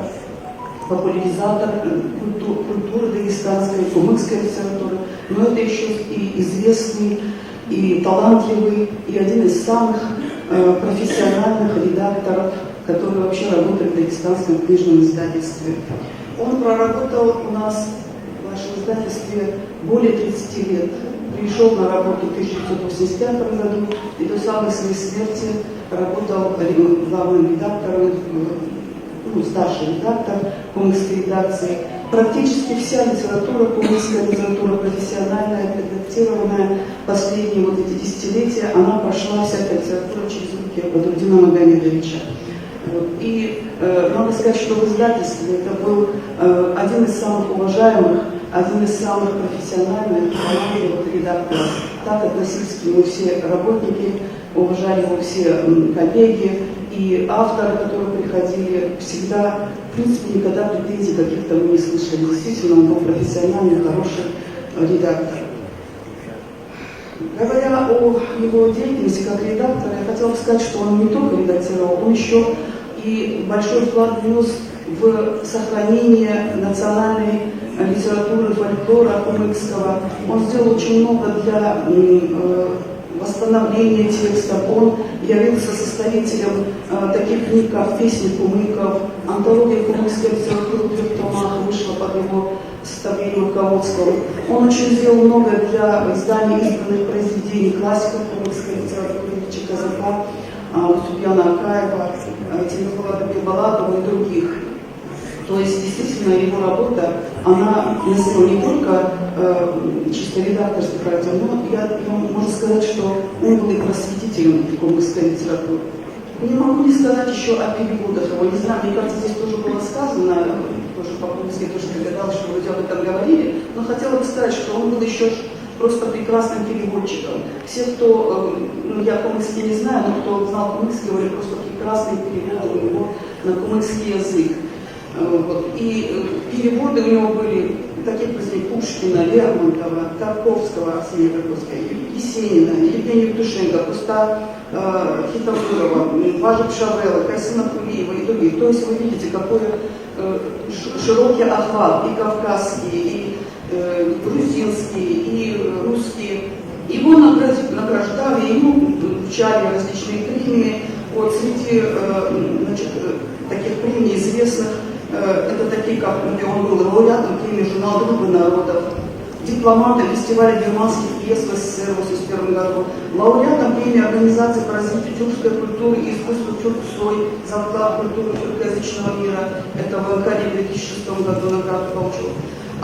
популяризатор, э, культу-, культуры дагестанской, кумыкской литературы, но это ещё и известный, и талантливый, и один из самых, э, профессиональных редакторов, который вообще работает в Дагестанском книжном издательстве. Он проработал у нас в нашем издательстве более тридцати лет. Пришёл на работу в тысяча девятьсот восемьдесят пятом году и до самой своей смерти работал ре-, главным редактором, э, ну, старший редактор кумыкской редакции. Практически вся литература, кумыкская литература профессиональная, редактированная последние вот эти десятилетия, она прошла, вся эта литература, через руки Бадрутдина Магомедовича. Вот. И, э, надо сказать, что в издательстве это был, э, один из самых уважаемых, один из самых профессиональных, талантливых редакторов. Так относились к нему все работники, уважали его все, м, коллеги и авторы, которые приходили, всегда, в принципе, никогда претензий каких-то мы не слышали. Действительно, он был профессиональный, хороший, э, редактор. Говоря о его деятельности как редактора, я хотела бы сказать, что он не только редактировал, он ещё и большой вклад внёс в сохранение национальной, э, литературы, фольклора кумыкского. Он сделал очень много для, м, э, восстановления текстов. Он явился составителем, э, таких книг, как «Песни кумыков», антология кумыкской литературы в трёх томах вышла под его составлением руководства. Он очень сделал много для издания изданных произведений классиков кумыкской литературы: Ильича Казака, а, Субьяна Акаева, а, Темирбулата Бекболатова и других. То есть, действительно, его работа, она носила не только, э, чисто редакторский характер, но я, я, можно сказать, что он был и просветителем кумыкской литературы. Не могу не сказать ещё о переводах его. Не знаю, мне кажется, здесь тоже было сказано, тоже по-моему, я тоже догадалась, что вроде об этом говорили, но хотела бы сказать, что он был ещё ж просто прекрасным переводчиком. Все, кто, э, ну, я кумыкский не знаю, но кто знал кумыкский, говорили, просто прекрасные переводы у него на кумыкский язык. Э, вот. И, э, переводы у него были таких произведений: Пушкина, Лермонтова, Тарковского Арсения Тарковского, Есенина, Евгения Евтушенко, Куста, э, Хитабурова, м, Важип Шавелы, Кайсына Кулиева и других. То есть вы видите, какой, э, ш-, широкий охват: и кавказские, и, э, грузинские, и, э, русские. Его награди-, награждали, ему вручали различные премии. Вот среди, э, значит, э, таких премий известных, э, это такие, как, где он был лауреатом премии журнала «Дружбы народов», дипломантом фестиваля германских пьес в СССР в восемьдесят первом году, лауреатом премии Организации по развитию тюркской культуры и искусства «Тюрксой» за вклад в культуру тюркоязычного мира. Это в Анкаре в две тысячи шестом году награду получил.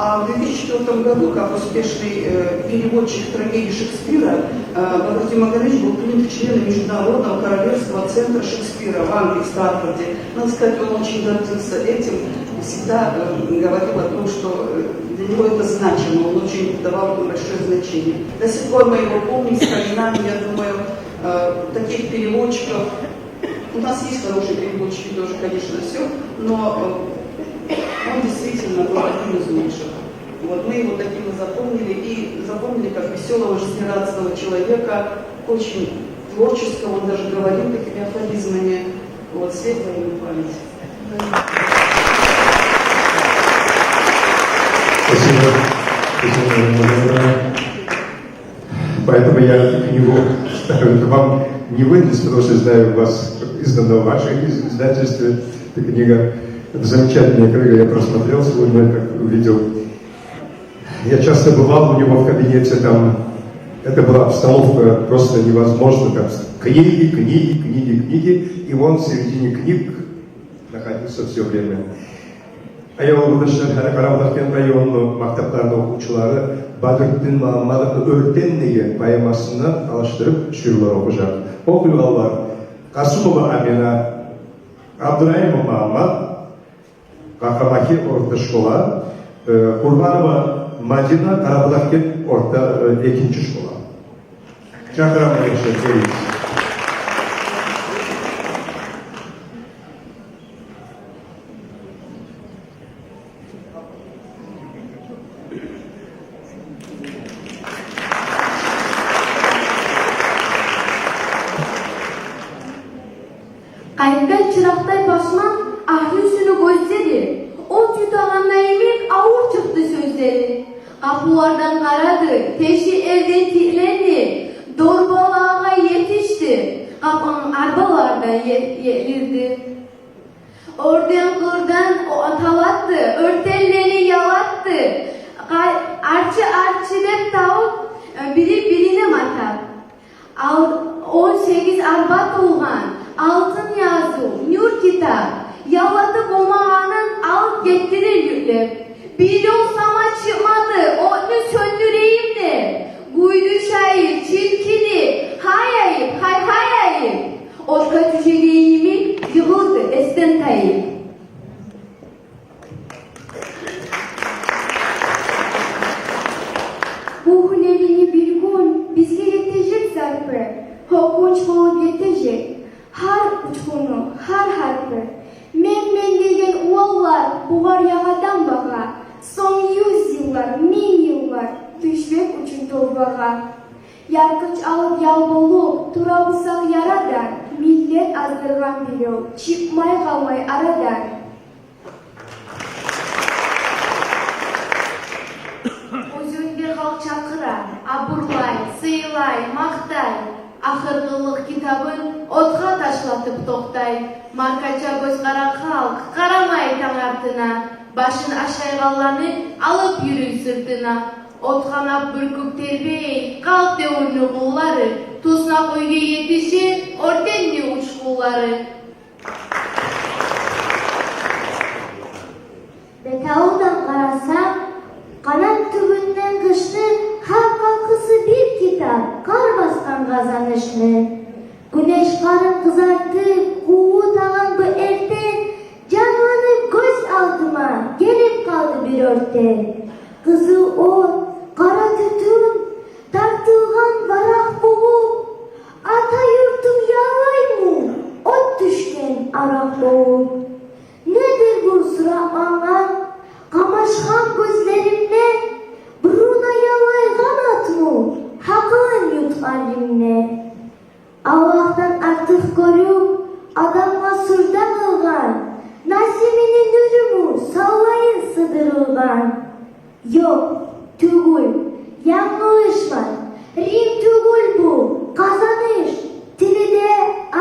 А в две тысячи четвёртом году, как успешный, э, переводчик трагедий Шекспира, э, Бадрутдин Магомедович был принят в члены Международного королевского центра Шекспира в Англии, в Стратфорде. Надо сказать, он очень гордился этим и всегда, э, говорил о том, что, э, для него это значимо, он очень придавал этому большое значение. До сих пор мы его помним, вспоминаем, я думаю, э, таких переводчиков у нас есть хорошие переводчики тоже, конечно, всё, но, э, он действительно был одним из лучших. Вот, мы его таким и запомнили, и запомнили как весёлого, жизнерадостного человека, очень творческого, он даже говорил такими афоризмами. Вот, светлая ему память. Спасибо. Спасибо, Марина. Поэтому я эту книгу вам не вынес, потому что знаю, у вас издана в вашем из-, издательстве эта книга. Это замечательная книга, я просмотрел сегодня, как увидел. Я часто бывал у него в кабинете, там Это была обстановка просто невозможно, как с-, книги, книги, книги, книги, и он в середине книг находился всё время. Аявлу къардашлар, гьали Къарабудагъгент районну мактапларыны охувчулары Бадрутдин Магьамматовну «Оьртен» деген поэмасындан алышдырып шиърулар охужакъ. Охуйгъанлар: Къасумова Амина, Абдурагьимов Магьаммат, Къакъамахи орта школа, э, Къурбанова Мадина, Къарабудагъгент орта, э, экинчи школа. Чакъыраман, яшлар, гелигиз. Къайтгъан чыракъдай пашман агьлюсюню гёзлери, от ютагъанда йимик авур чыкъды сёзлери. Къапулардан къарады, теши элден тиклени, дорбалагъа етишди, къапан арбалар да е-, елирди. Оьрден-къырдан о-, талатды, оьртенлени ялатды. Къа-, арчы-арчы деп тавуп, э, бири-бирине матап. Ал-, он сегиз арба толгъан алтын языв, нюр китап, ялатып болмагъанын алып гетдилер юклеп. Бир ёл сама чыкъмады, отну сёндюрейим деп. Гюйдю шаир, чиркини, гьай айып, гьай-гьай айып. Отгъа тюшеген йимик йыгъылды эсден тайып. Бу гьюнерини бир гюн бизге етежек зарпы, гьёкюнч болуп етежек гьар учгъуну, гьар гьарпы. Мен-мен деген уланлар бугъар ягъадан багъа, сонг юз йыллар, минг йыллар тюшмек учун тобагъа. Яркъынч алып ял болуп тура бусакъ ярадан, миллет аздыргъан бирев чыкъмай къалмай арадан. Оьзюн бир халкъ чакъыра, абурлай, сыйлай, макътай. Ахыркъылыкъ китабын отгъа ташлатып токътай. Маркача гёз къара халкъ къарамай танг артына. Башын ашайгъанланы алып юрюй сыртына. Отгъа нап бюркюп тербей къалкъ девюрню къуллары. Туснакъ уьйге етишир оьртенни учгъунлары. Бетавдан къарасакъ, къанат тюбюнден къышны гьар къалкъысы бир китап, къар басгъан Къазанышны. Гюнеш къарын къызартып къувутагъан бу эртен, жанланып гёз алдыма гелип къалды бир оьртен. Къызыл от, къара тютюн тартылгъан баракъ болуп, ата юртум яллайму от тюшген аракъ болуп? Недир бу суратлангъан, къамашгъан гёзлеримде? Бруно яллайгъан отму гьакъылын ютгъан Римде? Аллагьдан артыкъ гёрюп, адамгъа сюрде къылгъан Насимини нюрюмю савлайын сыдырылгъан? Ёкъ, тюгюл, янгылышман, Рим тюгюл бу, Къазаныш. Тили де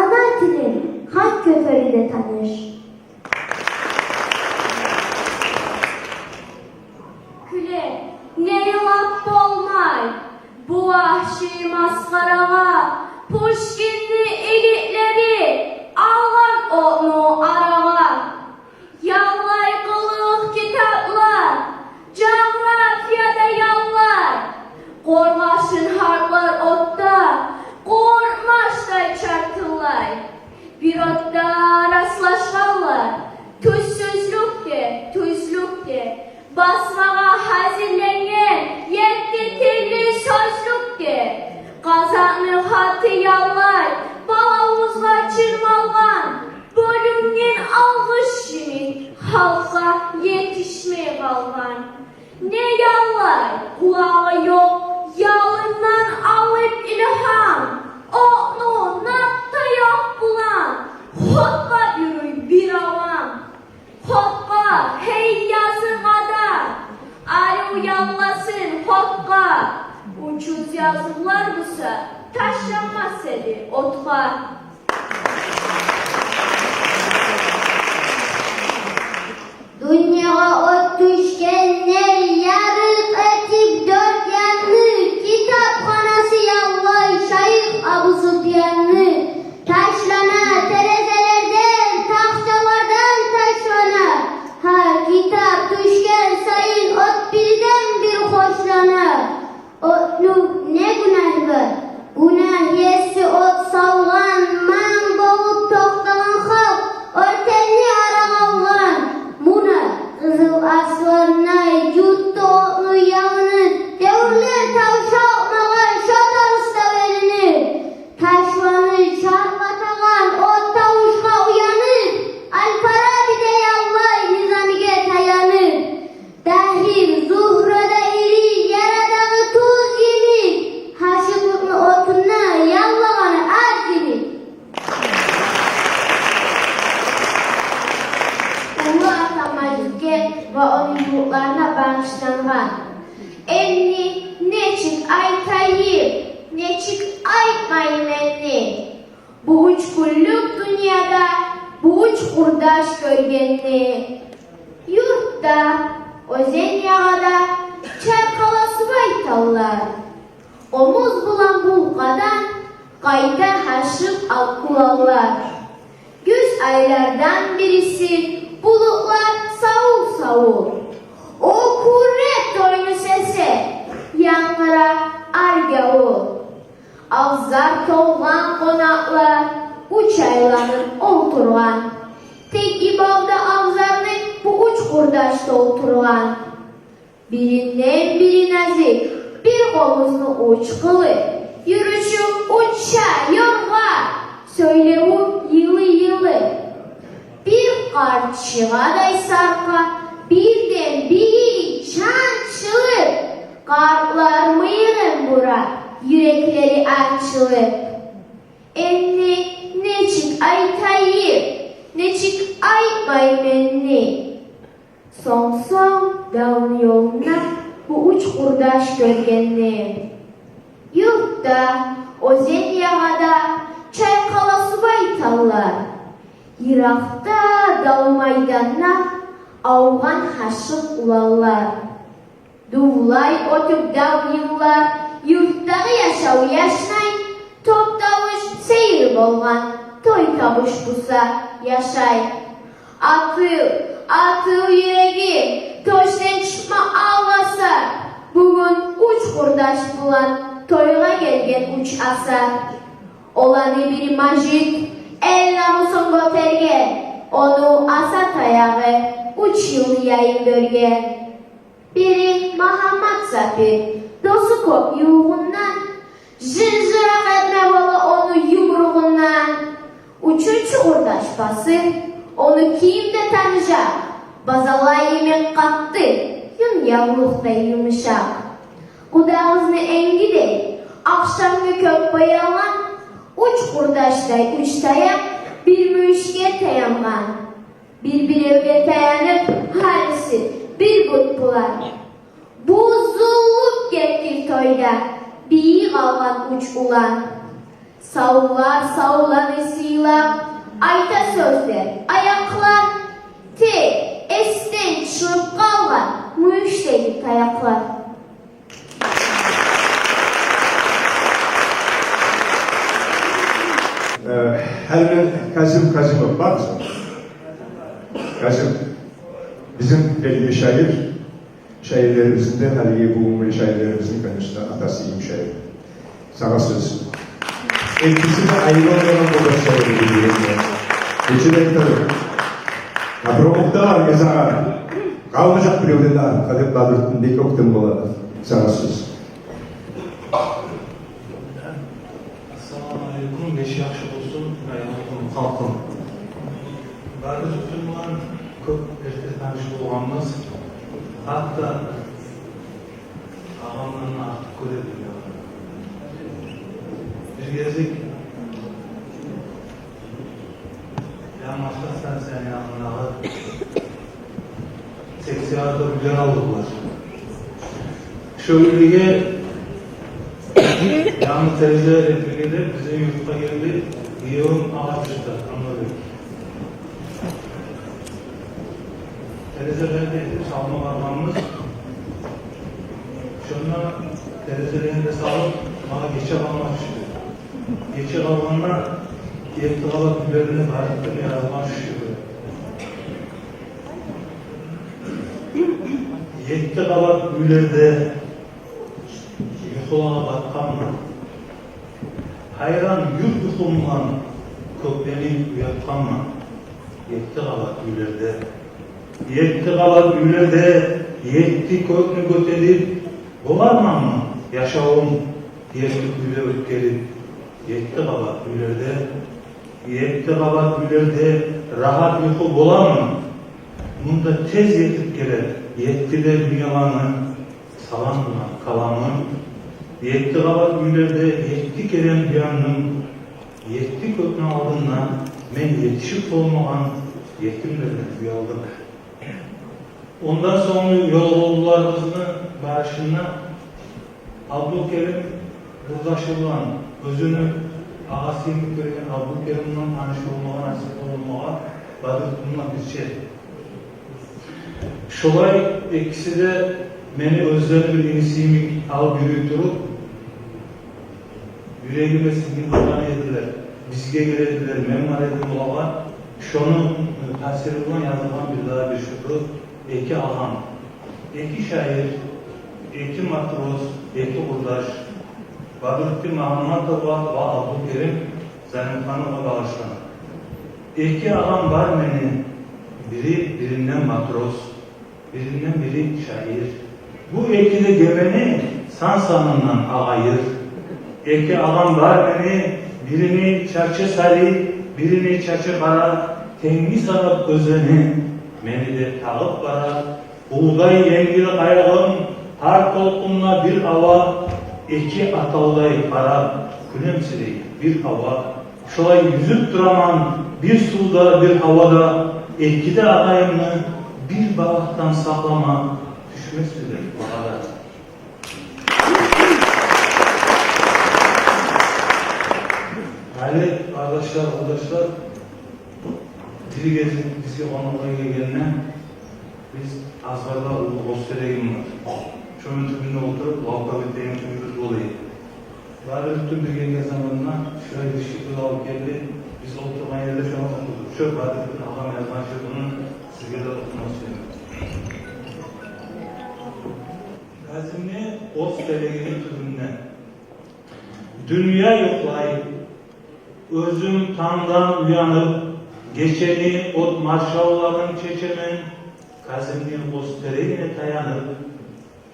ана тилим, гьакъ кётериде таныш. Кюле, не йылап болмай бу вагьши масхарагъа. Пушкинни игитлери алгъан отну арагъа. Яллай къылыкъ китаплар, жография да яллай. Къоргъашын гьарплар отда, къоркъмашдай чартыллай. Бир отда раслашгъанлар тюзсюзлюк де, тюзлюк де. Басмагъа гьазирленген етти тилли сёзлюк де. Къазакъны хаты яллай балавузгъа чырмалгъан, бёлюнген алгъыш йимик халкъгъа етишмей къалгъан. Не яллай къулагъы ёкъ ялындан алып илгьам, отну нап таякъ булан хотгъа юрюй бир авам. Хотгъа, гьей языгъа да, арив ялласын хотгъа. Учуз язывлар буса ташланмас эди отгъа. Дюньягъа от тюшгенде, ярыкъ этип дёрт янны, китапханасы Уьч гюнлюк дюньяда бу уьч къурдаш гёргенни. Юртда, оьзен ягъада чайкъала сувай таллар. Къомуз булан булкъадан къайта гьашыкъ ал къуланлар. Гюз айлардан бириси, булутлар савул-савул. О кюре тойну сесе, янгыра аргавул. Абзар толгъан къонакълар уьч айланып олтургъан. Тек ибалда абзарны бу уьч къурдаш толтургъан. Биринден бири назик, бир къомузну уьч къылы, юрюшю уьчча ёргъа, сёйлевю йылы-йылы. Бир къарт шыгъадай саркъа, бирден бири чанчылып, къартлар мыйыгъын бура, юреклери ачылып. Энни нечик айтайым, нечик айтмай менни? Сонг-сонг давну ёлунда бу уьч къурдаш гёргенни. Юртда, оьзен ягъада чайкъала сувай таллар. Йыракъда дав майданда авгъан гьашыкъ уланлар. Дувлай оьтюп дав йыллар, юртдагъы яшав яшнай, топ-тавуш сейир болгъан, той-табуш буса яшай. Атыл, атыл, юрегим, тёшден чыкъма, алгъасар. Бугюн уьч къурдаш булан тойгъа гелген уьч асар. Оланы бири Мажит, эл намусун гётерген, ону аса таягъы уьч йылны яйын гёрген. Бири Магьаммат-Сапир, досу кёп ювугъундан, жынжыракъ этме бола ону юмругъундан. Уьчюнчю къурдаш Басыр, ону ким де таныжакъ, базалай йимик къатты, юн явлукъдай юмушакъ. Къудагъызны энгидей, ахшамгъа кёп боялгъан, уьч къурдашдай уьч таякъ бир мюйюшге таянгъан. Бир-биревге таянып, гьариси бир бут булар. Бузулуп гетди тойда бийи къалгъан уьч улан. Савлар савланы сыйлап, айта сёзлер аякълар, тек эсден чыгъып къалгъан мюйюшдеги таякълар. Э, гьали мен Казим Казимов бар бизин. Казим бизин белгили шаир. Шаирлерибизни де, гьалиги бугюнгю шаирлерибизни, конечно, атасы йимик шаир. Сагъа сёз. Экиси де айрылмайгъан къурдаш шаир бир-бирине. Нече де айтайым. Абролукъ да бар, эсагъа. Къалмажакъ биревден де артыкъ деп Бадрутдин бек оьктем бола. Сагъа сёз. Ассаламу алейкум, гече яхшы болсун, аявлу халкъым. Бадрутдин булан кёп эрте таныш болгъанбыз. Гьатта агъамдан артыкъ гёре эдим. Бир гезик Янгы автостанцияны янындагъы секцияда уьйлер алдыкъ. Шо уьйлеге янгы терезе этмеге деп бизин юртгъа гелди. Гиевюм агъа тюшдю, Амбарбек. Терезелерин этип салма баргъанбыз. Шонда терезелерин де салып, магъа гече къалма тюшдю. Гече къалгъанда етти къабат уьйлерине барып да яратгъан шюкюр. Етти къабат уьйлерде юхулагъа батгъанман. Гьайран юрт юхумдан кёклени уятгъанман. Етти къабат уьйлерде. Етти къабат уьйлерде етти кёкню гётерип, боларманмы яшавум етти уьйде оьтгерип? Етти къабат уьйлерде, етти къабат уьйлерде рагьат юху боламы? Мунда тез етип геле етти де дюньяланы салам булан каламым. Етти къабат уьйлерде етти керен уяндым. Етти кёкню алдында мен етишип болмагъан етимлерден уялдым. Ондан сонггъу ёлугъувларыбызны барышында Абдулкерим Бурдашев булан оьзюню Агъасы йимик гёрген Абдулкерим булан таныш болмагъа, насип болмагъа Бадрутдин булан бирче. Шолай экиси де мени оьзлени бир иниси йимик алып юрюй туруп, юрегиме сингип къалгъан эдилер. Бизге геледилер, мен бар эдим олагъа. Шону, э, таъсири булан язылгъан бир дагъы бир шиъру «Эки агъам». Эки шаир, эки матрос, эки къурдаш. Бадрутдин Магьамматовгъа ва Абдулкерим Залимхановгъа багъышлана. Эки агъам бар мени, бири биринден матрос, биринден бири шаир. Бу эки де гемени сан-санындан агъайыр. Эки агъам бар мени, бирини чачы сари, бирини чачы къара. Тенги санап оьзлени, мени де тагъып бара. Бугъдай енгил къайыгъым, гьар толкъунда бир ава, эки атавдай къарап, кюлемсирей бир ава. Шолай юзюп тураман бир сувда, бир гьавада, эки де агъайымны бир балагьдан сакълама, тюшмесмидир багъада. Гьали, къардашлар, къурдашлар, бир гезик бизге къонакъгъа гелгенде, биз азбарда уллу къоз терегим бар. Шону тюбюнде олтуруп, лавкъа битеген тюбюбюз болайыкъ. Бары бютюн бир гелген заманда шулай бир шиъру алып гелди. Биз олтургъан ерде шону охудукъ. Шо Бадрутдин агъам язгъан шиъру, буну сизге де охумакъ сюемен. Казимни къоз терегини тюбюнде. Дюнья юхлай. Оьзюм тангдан уянып, гечени от маршавларын чечемен, Казимни къоз терегине таянып,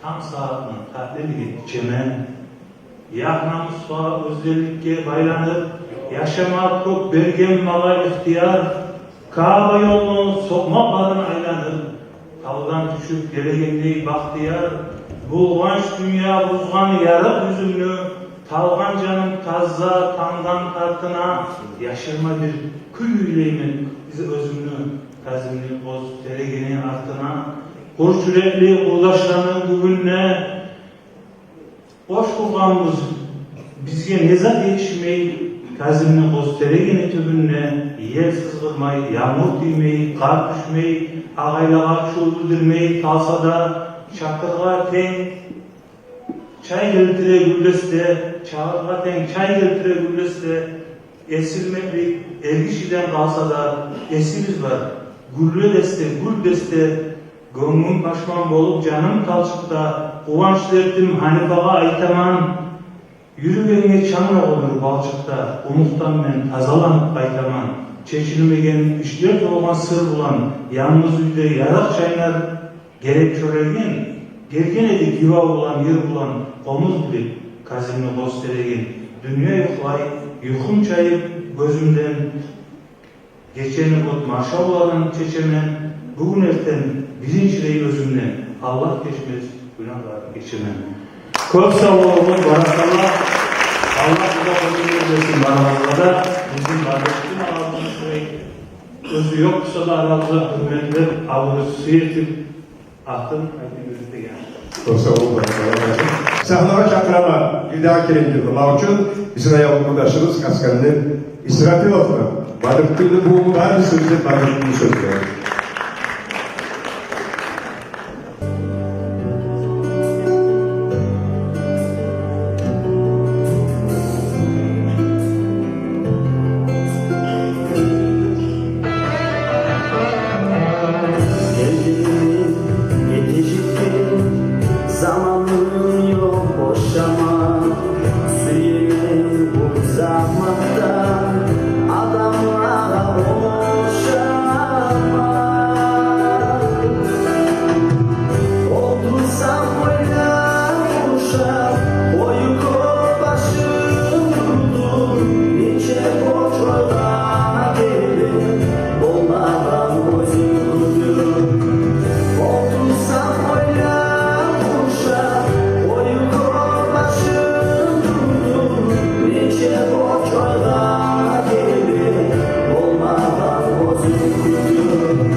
танг сагьатны татлилигин ичемен. Ягь-намусгъа, оьзгеликге байланып, яшама кёп берген магъа ихтияр. Каъба ёлну сокъмакъларын айланып, тавдан тюшюп гелегендей бахтияр. Булгъанч дюнья бузгъан ярыкъ юзюмню, талгъан жаным таза тангдан артына, яшырма бир кюй уьйлеймен биз оьзюмню, Казимни къоз терегини артына. Къурч юрекли къурдашланы гюбюнде къош къургъанбыз, бизге не зат етишмей, Казимни къоз терегини тюбюнде. Ел сызгъырмай, янгур тиймей, къар тюшмей, агъайлагъа чу билдирмей, талса да чакъыргъа тенг, чай гелтире гюлдесте, чакъыргъа тенг чай гелтире гюлдесте. Эсирмеклик эр гишиден къалса да, эсибиз бар гюллю десте, гюл десте. Гёнгюм пашман болуп, жаным талчыкъда, къуванч дертим Гьанифагъа айтаман. Юрюгенге чанг да къоюр балчыкъда, къумукъдан мен тазаланып къайтаман. Чечилмеген ишлер толгъан сыр булан, янгыз уьйде ярыкъ чайнар. Герек чёреген, гелген эди гивав булан, йыр булан, къомуз билип Казимни къоз терегин. Дюнья юхлай, юхум чайып гёзюмден, гечени от маршавларын чечемен, бугюн-эртен биринчилей оьзюмден, Аллагь кечмес гюнагьларын гечемен. Кёп сав болугъуз, баракалла. Аллагь узакъ оьмюр берсин барыгъызгъа да. Бизин Бадрутдин агъабызны шулай оьзю ёкъ буса да арабызда гьюрметлеп, абурусу этип, атын айтып юрютеген. Кёп сав болугъуз, баракалла. Сагьнагъа чакъыраман бирдагъы керен йырлама учун бизин аявлу къурдашыбыз Касканны Исрапиловну. Бадрутдинни бувуну бар бизин, Бадрутдинни сёзлери. Гелдим, гетежекдир заманым ёкъ бошама. Сюемен бу заманда адамлагъа ошама. Олтурсам ойлап, ушап, оюн кёп башым турду. Нече бош ойгъа гелип, болмагъан оьзюм гюлдюм. Олтурсам ойлап, ушап, оюн кёп башым турду. Нече бош ойгъа гелип, болмагъан оьзюм гюлдюм.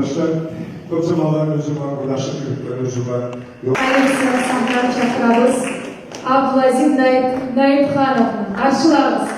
Кёп заманлар оьзю булан, къурдашлыкъ юрютген оьзю булан. Айрыча сагьнагъа чакъырабыз Абдулазим Наип-, Наипхановну. Къаршылагъыз.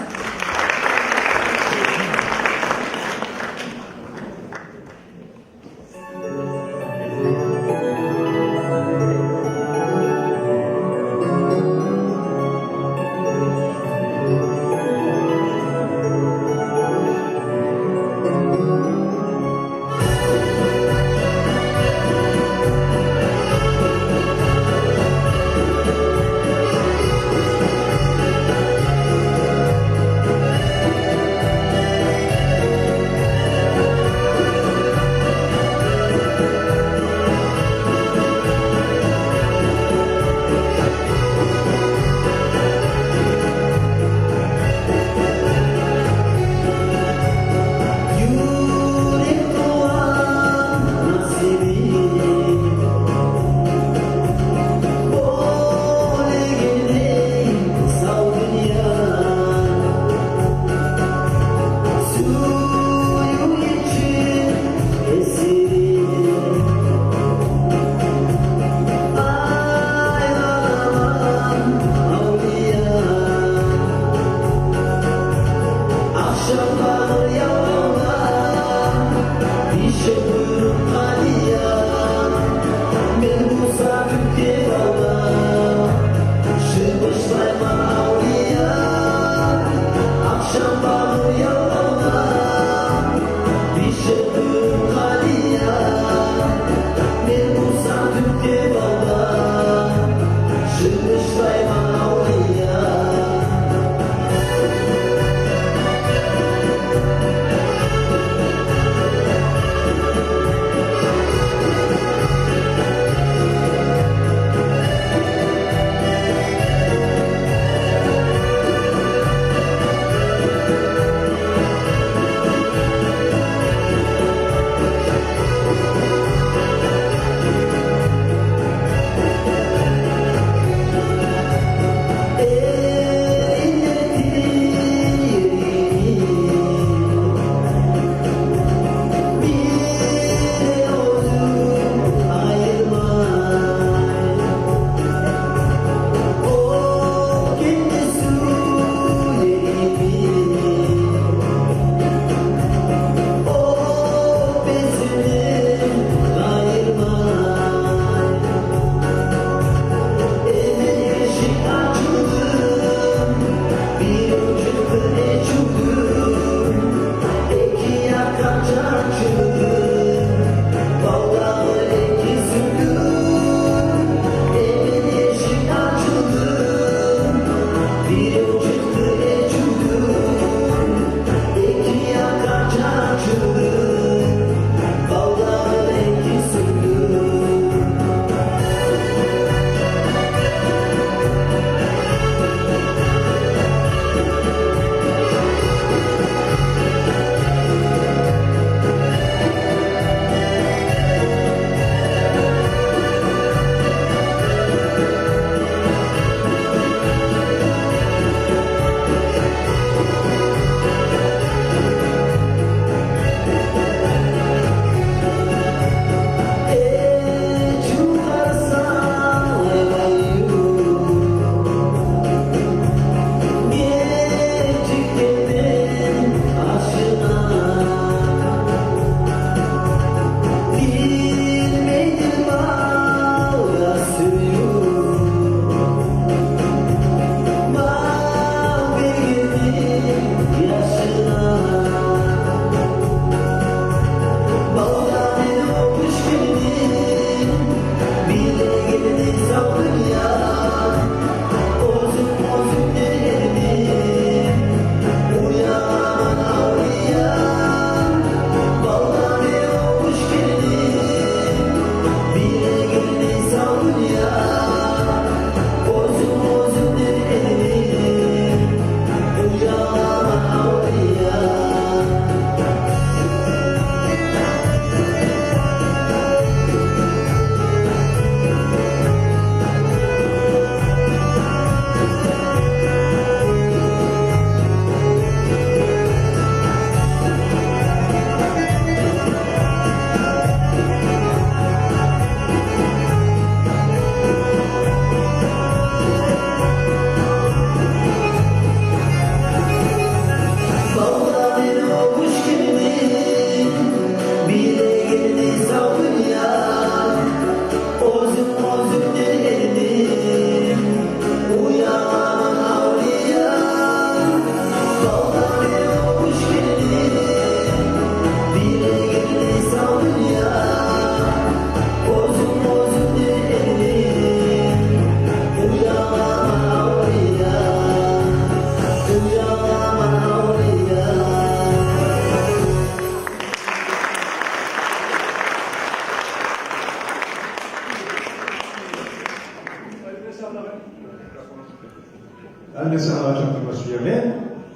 Мен сагъа чакъырма сюемен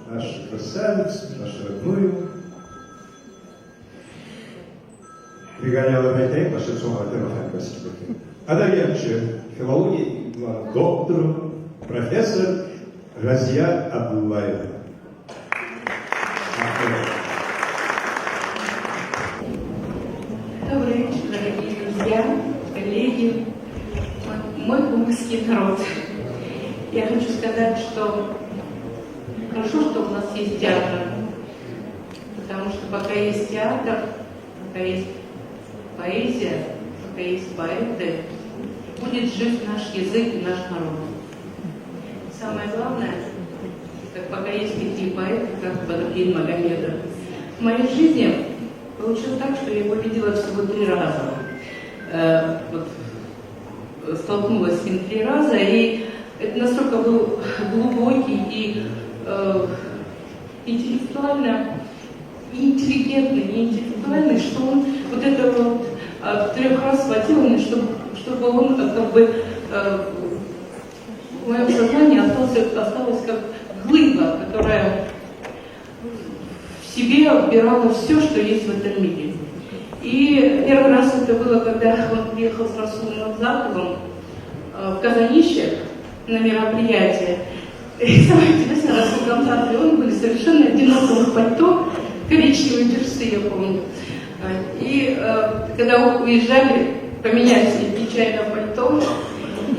нашу красавицу, нашу родную. Биргелей айтайым, башлап сонг айтайым, Гьамид Басиров. Адабиятчы, филология доктору, профессор Разия Абдуллаева. Добрый вечер, дорогие друзья, коллеги, мой, мой кумыкский народ. Я хочу сказать, что хорошо, что у нас есть театр, потому что пока есть театр, пока есть поэзия, пока есть поэты, будет жив наш язык и наш народ. Самое главное, как пока есть такие поэты, как Бадрудин Магомедов. В моей жизни получилось так, что я его видела всего три раза. Э, вот, э, столкнулась с ним три раза, и это настолько был глубокий и, э, интеллектуально интеллигентный, интеллектуальный, что он вот это вот, а, трёх раз хватило мне, чтобы, чтобы он, э, как бы, э, в моём сознании остался, осталась как глыба, которая в себе вбирала всё, что есть в этом мире. И первый раз это было, когда он приехал с Расулом Гамзатовым, э, в Казанище на мероприятие. И самое интересное, Расул Гамзатов и он были совершенно одинаковых пальто, коричневые джинсы, я помню. Э, и, э, когда у-, уезжали, поменялись нечаянно пальто,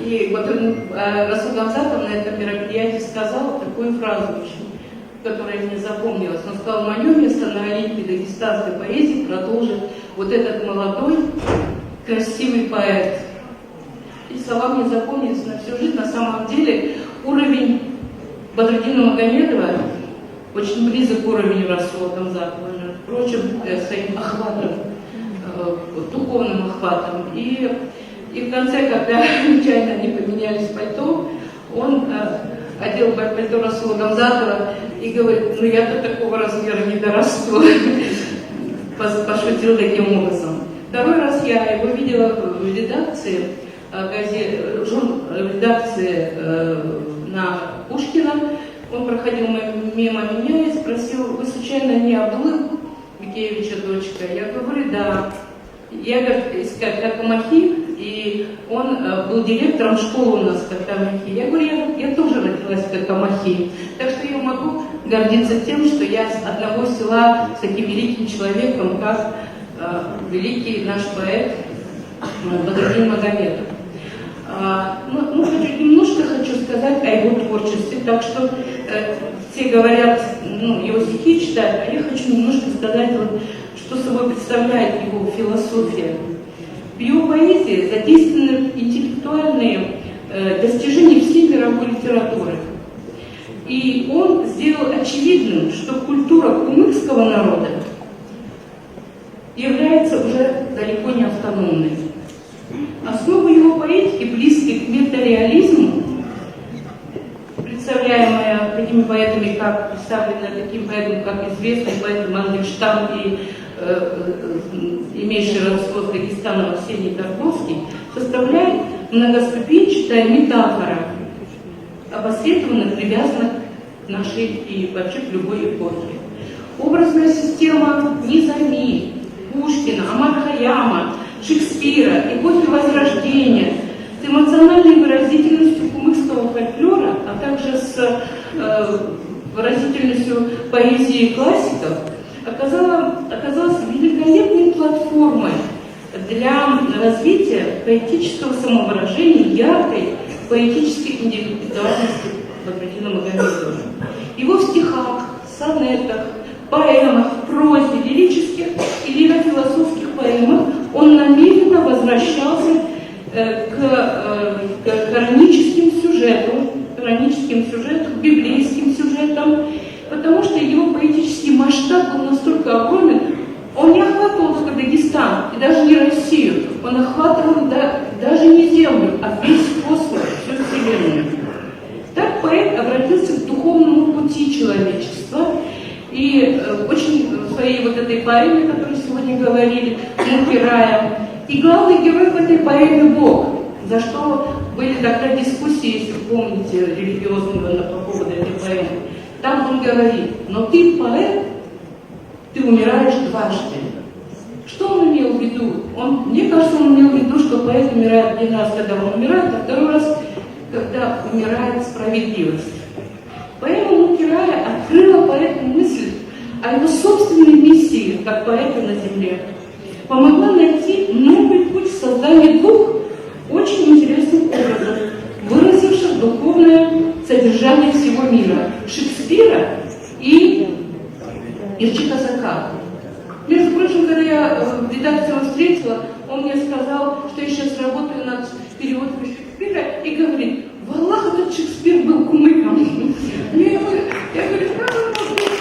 и вот он, э, Расул Гамзатов на этом мероприятии сказал такую фразу очень, которая мне запомнилась. Он сказал: «Моё место на Олимпе дагестанской поэзии продолжит вот этот молодой, красивый поэт». И слова мне запомнились на всю жизнь. На самом деле уровень Бадрудина Магомедова очень близок к уровню Расула Гамзатова, между прочим, э, своим охватом, э, духовным охватом. И, и в конце, когда нечаянно они поменялись пальто, он, э, одел пальто Расула Гамзатова и говорит: «Ну, я до такого размера не дорасту». Пос-, пошутил таким образом. Второй раз я его видела в редакции, э, газе-, э, жур-, э, редакции, э, на Пушкина. Он проходил м-, мимо меня и спросил: «Вы случайно не Абдуллы Бикеевича дочка?» Я говорю: «Да». Я, говорит, из Ка-, Какамахи, и он, э, был директором школы у нас в Какамахи. Я говорю: «Я, я тоже родилась в Какамахи». Так что я могу гордиться тем, что я с одного села с таким великим человеком, как, э, великий наш поэт, э, Бадрудин Магомедов. А, ну, ну, хочу, немножко хочу сказать о его творчестве. Так что, э, все говорят, ну, его стихи читают, а я хочу немножко сказать, вот, что собой представляет его философия. В его поэзии задействованы интеллектуальные, э, достижения всей мировой литературы. И он сделал очевидным, что культура кумыкского народа является уже далеко не автономной. Основы его поэтики близки к метареализму, представляемая такими поэтами, как, представленная таким поэтом, как известный поэт Мандельштам и, э, э, имеющий родство с Дагестаном Арсений Тарковский, составляет многоступенчатая метафора, опосредованно привязанных нашей и вообще к любой эпохе. Образная система Низами, Пушкина, Омар Хайяма, Шекспира, эпохи Возрождения с эмоциональной выразительностью кумыкского фольклора, а также с, э, выразительностью поэзии классиков оказала, оказалась великолепной платформой для развития поэтического самовыражения, яркой поэтической индивидуальности Бадрудина Магомедова. Его в стихах, сонетах, поэмах, прозе, лирических и лирофилософских поэмах он намеренно возвращался, э, к, э, к, к ироническим сюжетам, к ироническим сюжетам, к библейским сюжетам, потому что его поэтический масштаб был настолько огромен, он не охватывал только Дагестан и даже не Россию, он охватывал да-, даже не Землю, а весь космос, всю Вселенную. Так поэт обратился к духовному пути человечества и, э, очень в своей вот этой поэме, о которой сегодня говорили, «Муки рая». И главный герой в этой поэме — Бог, за что Были тогда дискуссии, если вы помните, религиозные, на, по поводу этой поэмы. Там он говорит: «Но ты поэт, ты умираешь дважды». Что он имел в виду? Он, мне кажется, он имел в виду, что поэт умирает один раз, когда он умирает, а второй раз, когда умирает справедливость. Поэма Мукерая открыла поэту мысль о его собственной миссии как поэта на земле. Помогла найти новый путь в создании двух очень интересных образов, выразивших духовное содержание всего мира: Шекспира и Ирчи Казака. Между прочим, когда я, э, в редакции его встретила, он мне сказал, что я сейчас работаю над переводом Шекспира, и говорит: «Валлах, этот Шекспир был кумыком». Я говорю, я говорю: «Как он мог быть?»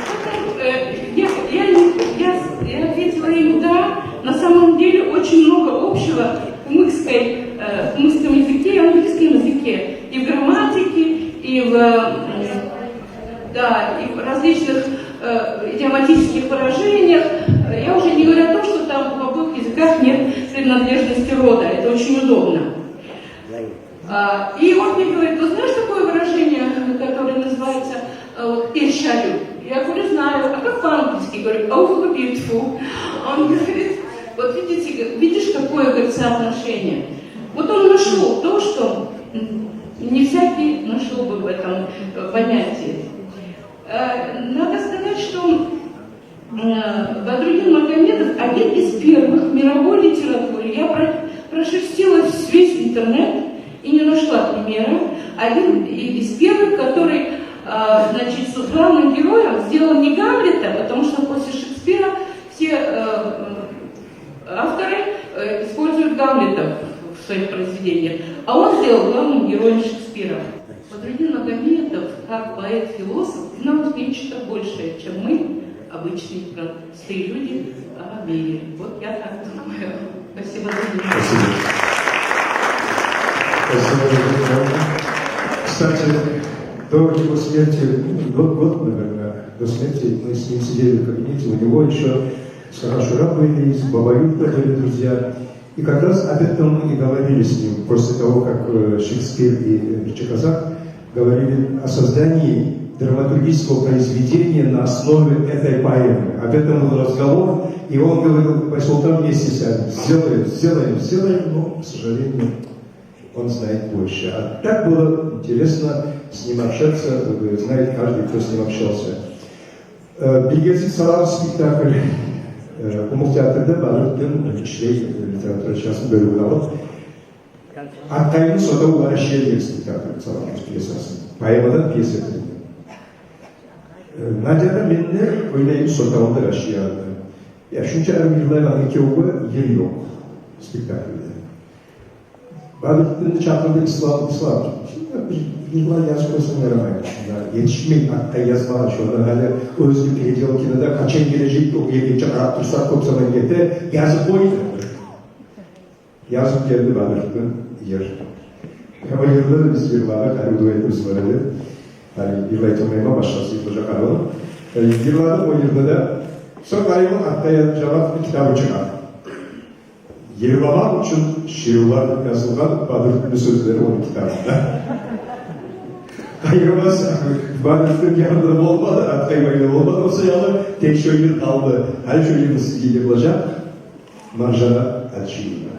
Потом, э, я, я не, я, я ответила ему: «Да, на самом деле очень много общего в кумыкской, э, в кумыкском языке и английском языке, и в грамматике, и в, э, да, и в различных, э, идиоматических выражениях. Я уже не говорю о том, что там в обоих языках нет принадлежности рода. Это очень удобно». А, и он мне говорит: «Ты знаешь такое выражение, которое называется, э, вот, эршалю?» Я говорю: «Знаю». «А как по-английски?» Говорю: «Overly beautiful». Он говорит: «Вот видите, видишь, какое, говорит, соотношение». Вот он нашёл то, что, м, не всякий нашёл бы в этом, э, понятии. Э, надо сказать, что, э, Бадрудин Магомедов один из первых в мировой литературе. Я про-, прошерстила весь интернет и не нашла примера. Один и-, из первых, который, э, значит, с главным героем сделал не Гамлета, потому что после Шекспира все, э, авторы, э, используют Гамлета в своих произведениях, а он сделал главным героем Шекспира. Бадрудин Магомедов, как поэт-философ, знал нечто большее, чем мы, обычные простые люди, о мире. Вот я так думаю. Спасибо за внимание. Спасибо. Спасибо, Елена Николаевна. Кстати, до его смерти, ну, год, год, наверное, до смерти мы с ним сидели в кабинете. У него ещё Саха Шура были, с Бабаюком были друзья. И как раз об этом мы и говорили с ним после того, как, э, Шекспир и, э, Ирчи Казак говорили о создании драматургического произведения на основе этой поэмы. Об этом был разговор, и он говорил: «Байсултан вместе с нами сделаем, сделаем, сделаем», но, к сожалению, он знает больше. А так было интересно с ним общаться, э, знает каждый, кто с ним общался. Э, «Биргелик салабыз» спектакль, э, Къумукъ театрда Бадрутдин ишлей, э, литература часыны бёлюп алып. «Акъ къайынны сотаву» Къараши ердеги спектакль салабыз, пьесасын. Поэмадан пьеса этилген. Э, Надя да, мен де ойнайбыз сотавну да Къараши ерде. Я, шунча адам йырлайгъан, экевге йыр ёкъ спектакльде. Бадрутдинни чакъырды: «Ислам, Ислам, шунда бир йырлап язып къойсанг ярамаймы? Шунда етишмей акъ къайын язмагъа, шунда гьали оьзге переделкини де, къачан гележек о ерге, къарап турсакъ, кёп заман гете, язып къой», — деди. Язып гелди Бадрутдин йыр. О йырны биз йырладыкъ, гьали дуэтибиз бар эди. Гьали йырлай турмайман, башгъасы йырлажакъ гьали ону. Э, йырладыкъ о йырны да. Сонг къайын акъ къайын жамагъатны китабы чыгъа. «Йырламакъ учун шиърулар» деп язылгъан Бадрутдинни сёзлери ону китабында. Къайырмас, Бадрутдин янында болмады, акъ къайын да болмады, о саялы тек шо йыр къалды. Гьали шо йырны сизге йырлажакъ Маржана Ачиева.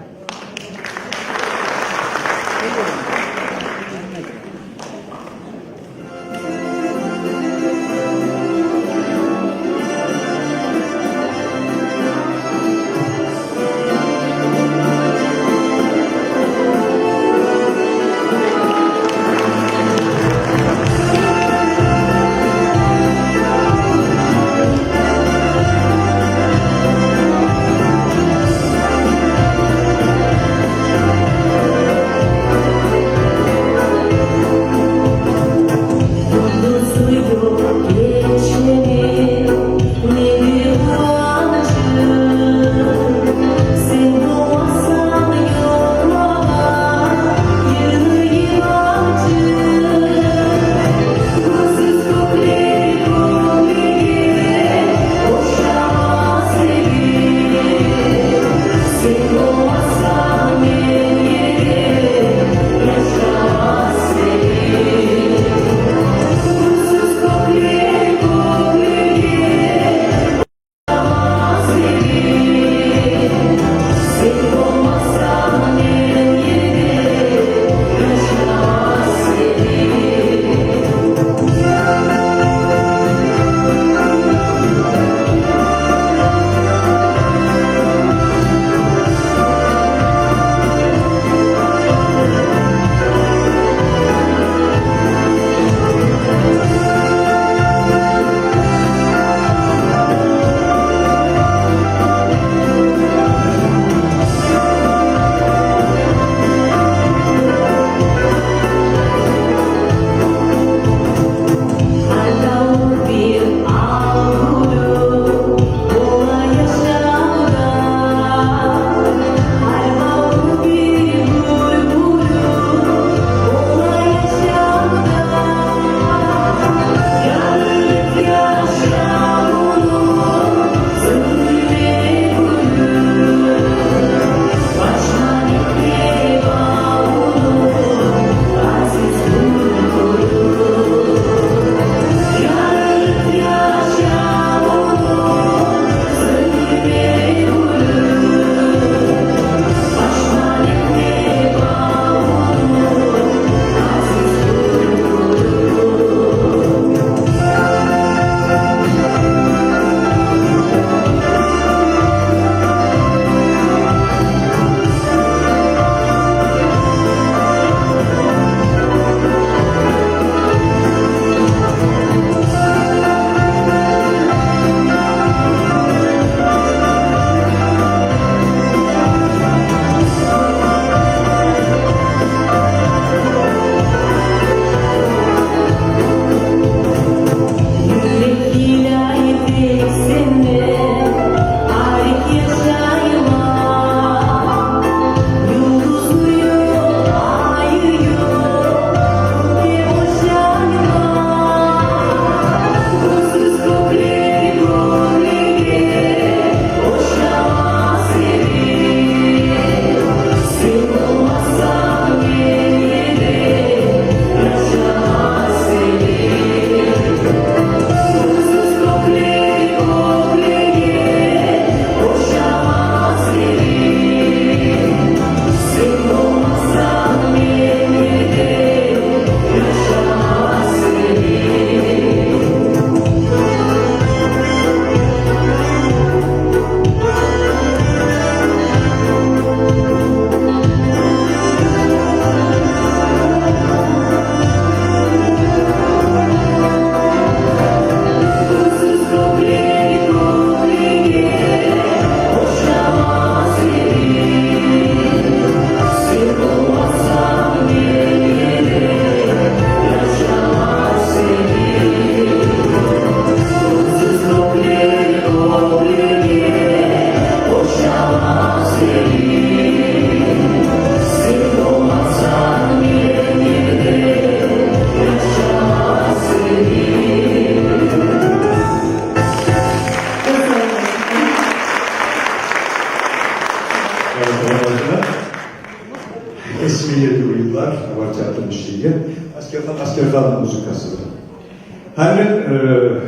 Авар театрны ишлейген Аскерхан Аскерханны музыкасы. Гьали, э,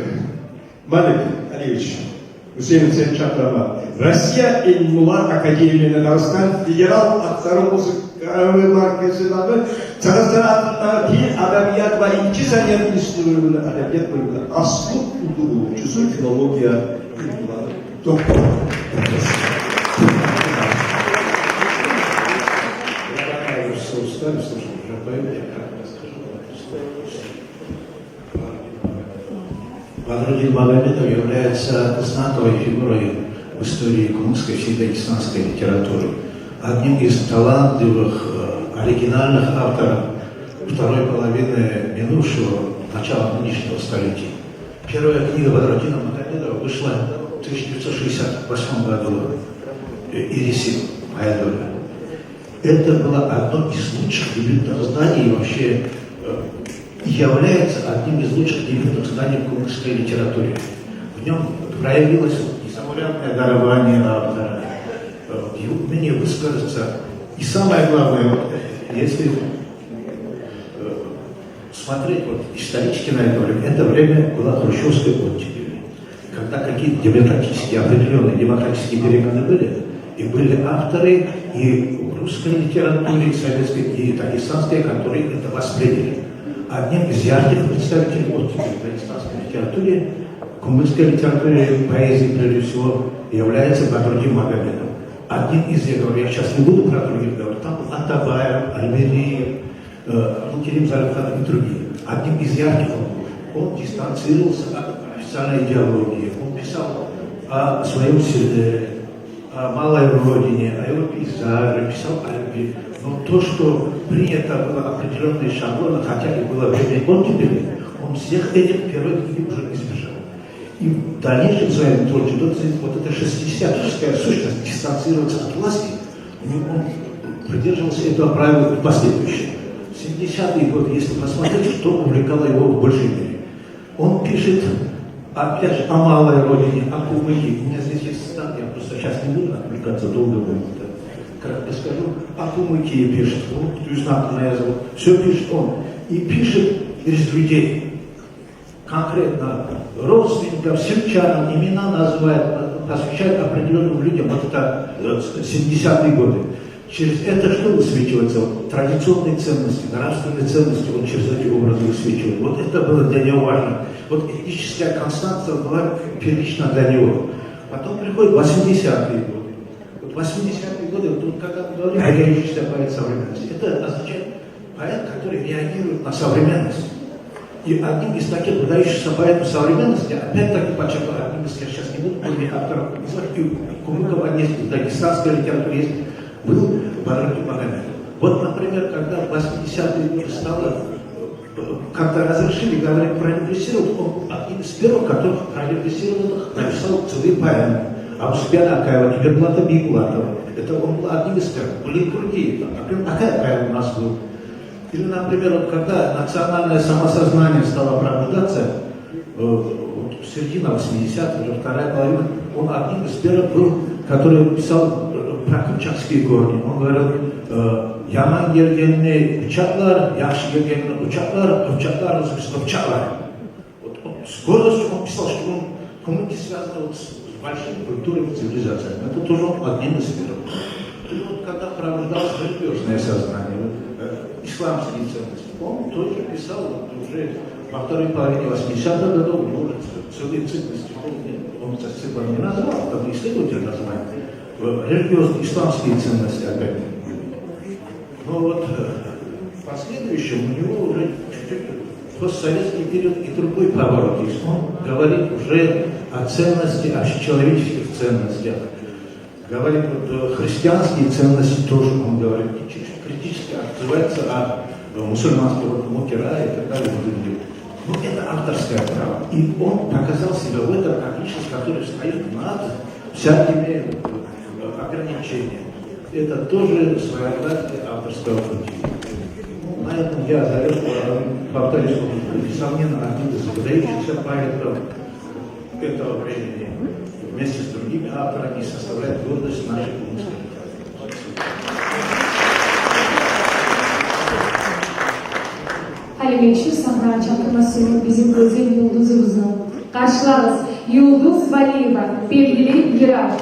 Малик Алиевич, Гьюсейнов, сени чакъырама. Россия илмулар академияны Дагъыстан федерал автору музыкасы марказындагъы Дагъыстан атындагъы тил, адабият ва ичтисадият институтуну адабият бёлюмюню аслу уьлгю болувчусу, филология илмулары доктору, профессор. Бадрутдин Магомедов является знаковой фигурой в истории кумыкской, всей дагестанской литературы. Одним из талантливых, э, оригинальных авторов второй половины минувшего, начала нынешнего столетия. Первая книга Бадрутдина Магомедова вышла в тысяча девятьсот шестьдесят восьмом году, э, «Ириси Айдолла». Это было одно из лучших дебютных изданий и вообще, э, является одним из лучших дебютных изданий в кумыкской литературе. В нём проявилось незаурядное дарование автора, э, его умение высказаться. И самое главное, вот, э, если, э, смотреть вот исторически на это время, это время было хрущёвской оттепели, когда какие-то демократические, определённые демократические перемены были, и были авторы и в русской литературе, и советской, и дагестанской, которые это восприняли. Одним из ярких представителей оттепели в дагестанской литературе, кумыкской литературе, поэзии прежде всего, является Бадрутдин Магомедов. Одним из, я говорю, я сейчас не буду про других говорить, там был Атабаев, Альбериев, э, Абдулкерим Зарипханов и другие. Одним из ярких он был. Он дистанцировался от официальной идеологии. Он писал о своём селе, о малой родине, о его пейзаже, писал о любви. Но то, что принято было определённые шаблоны, хотя и было время оттепели, он всех этих первой книги уже избежал. И в дальнейшем своём творчестве вот эта шестидесятническая сущность дистанцироваться от власти, ну, он придерживался этого правила и в последующем. В семидесятые годы, если посмотреть, что увлекало его в большей мере. Он пишет, опять же, о малой родине, о Кумыкии. У меня здесь есть цитаты, я просто сейчас не буду отвлекаться, долго будет это. Кратко скажу, о Кумыкии пишет, вот, Туйсуна Атанаязова, всё пишет он. И пишет через людей. Конкретно родственников, сельчанам, имена называет, посвящает определённым людям. Вот это, э, семидесятые годы. Через это что высвечивается? Вот традиционные ценности, нравственные ценности, он через эти образы высвечивает. Вот это было для него важно. Вот этническая константа была первична для него. Потом приходят восьмидесятые годы. Вот восьмидесятые годы, вот, вот когда мы говорим «выдающийся поэт современности», это означает поэт, который реагирует на современность. И одним из таких выдающихся поэтов современности, опять-таки подчеркну, одним из, я сейчас не буду говорить авторов, из архив Кумыкова есть, в дагестанской литературе есть, был Бадрутдин Магомедов. Вот, например, когда в восьмидесятые годы стало, э, как-то разрешили говорить про репрессированных, он был одним из первых, который про репрессированных написал целые поэмы. Абусупиян Акаева, Тимербулата Бийбулатова. Это он был одним из первых. Были и другие. Там, например, Акаев у нас был. Или, например, вот когда национальное самосознание стало пробуждаться, э, вот середина восьмидесятых, или вторая половина, он одним из первых был, который писал, э, про кыпчакские корни. Он говорил, э: «Яман гелгенни учакълар, яхшы гелгенни учакълар, учакълар, учакълар». Вот он с гордостью он писал, что он, Кумыкия связана вот с, с большими культурами, цивилизациями. Это тоже он одним из первых. И вот когда пробуждалось религиозное сознание, вот, э, исламские ценности, он тоже писал вот уже во второй половине восьмидесятых годов, у него уже ц-, целый цикл стихов, он, он этот цикл не назвал, там исследователь назвал, э, религиозные исламские ценности опять. Но вот, э, в последующем у него уже чуть-чуть постсоветский период и другой поворот есть. Он говорит уже о ценности, общечеловеческих ценностях. Говорит, вот, э, христианские ценности тоже он говорит. И чуть-чуть критически отзывается о, э, мусульманском, вот, мункара и так далее, и так далее. Ну, это авторское право. И он показал себя в этом как личность, которая стоит над всякими, э, ограничениями. Это тоже своеобразие авторского пути. Ну, на этом я завершу, а, повторюсь, он, несомненно, один из выдающихся поэтов этого времени. Вместе с другими авторами составляет гордость нашей кумыкской литературы. Гелгенчи сагьнагъа чакъырма сюемен бизин гёзел юлдузубузну. Къаршылагъыз, Юлдуз Валиева, белгили йырав.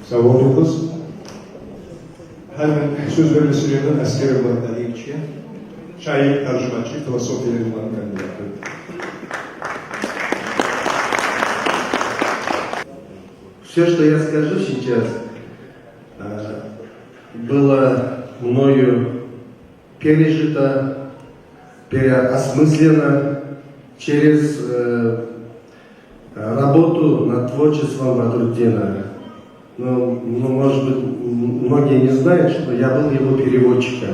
Сав болугъуз. Гьали мен сёз берме сюемен Аскеров Мурат Алиевичге, шаир, таржумачы, философия илмуларыны кандидаты. Всё, что я скажу сейчас, э, было мною пережито, переосмыслено через, э, работу над творчеством Бадрутдина. Ну, ну, может быть, м-, многие не знают, что я был его переводчиком.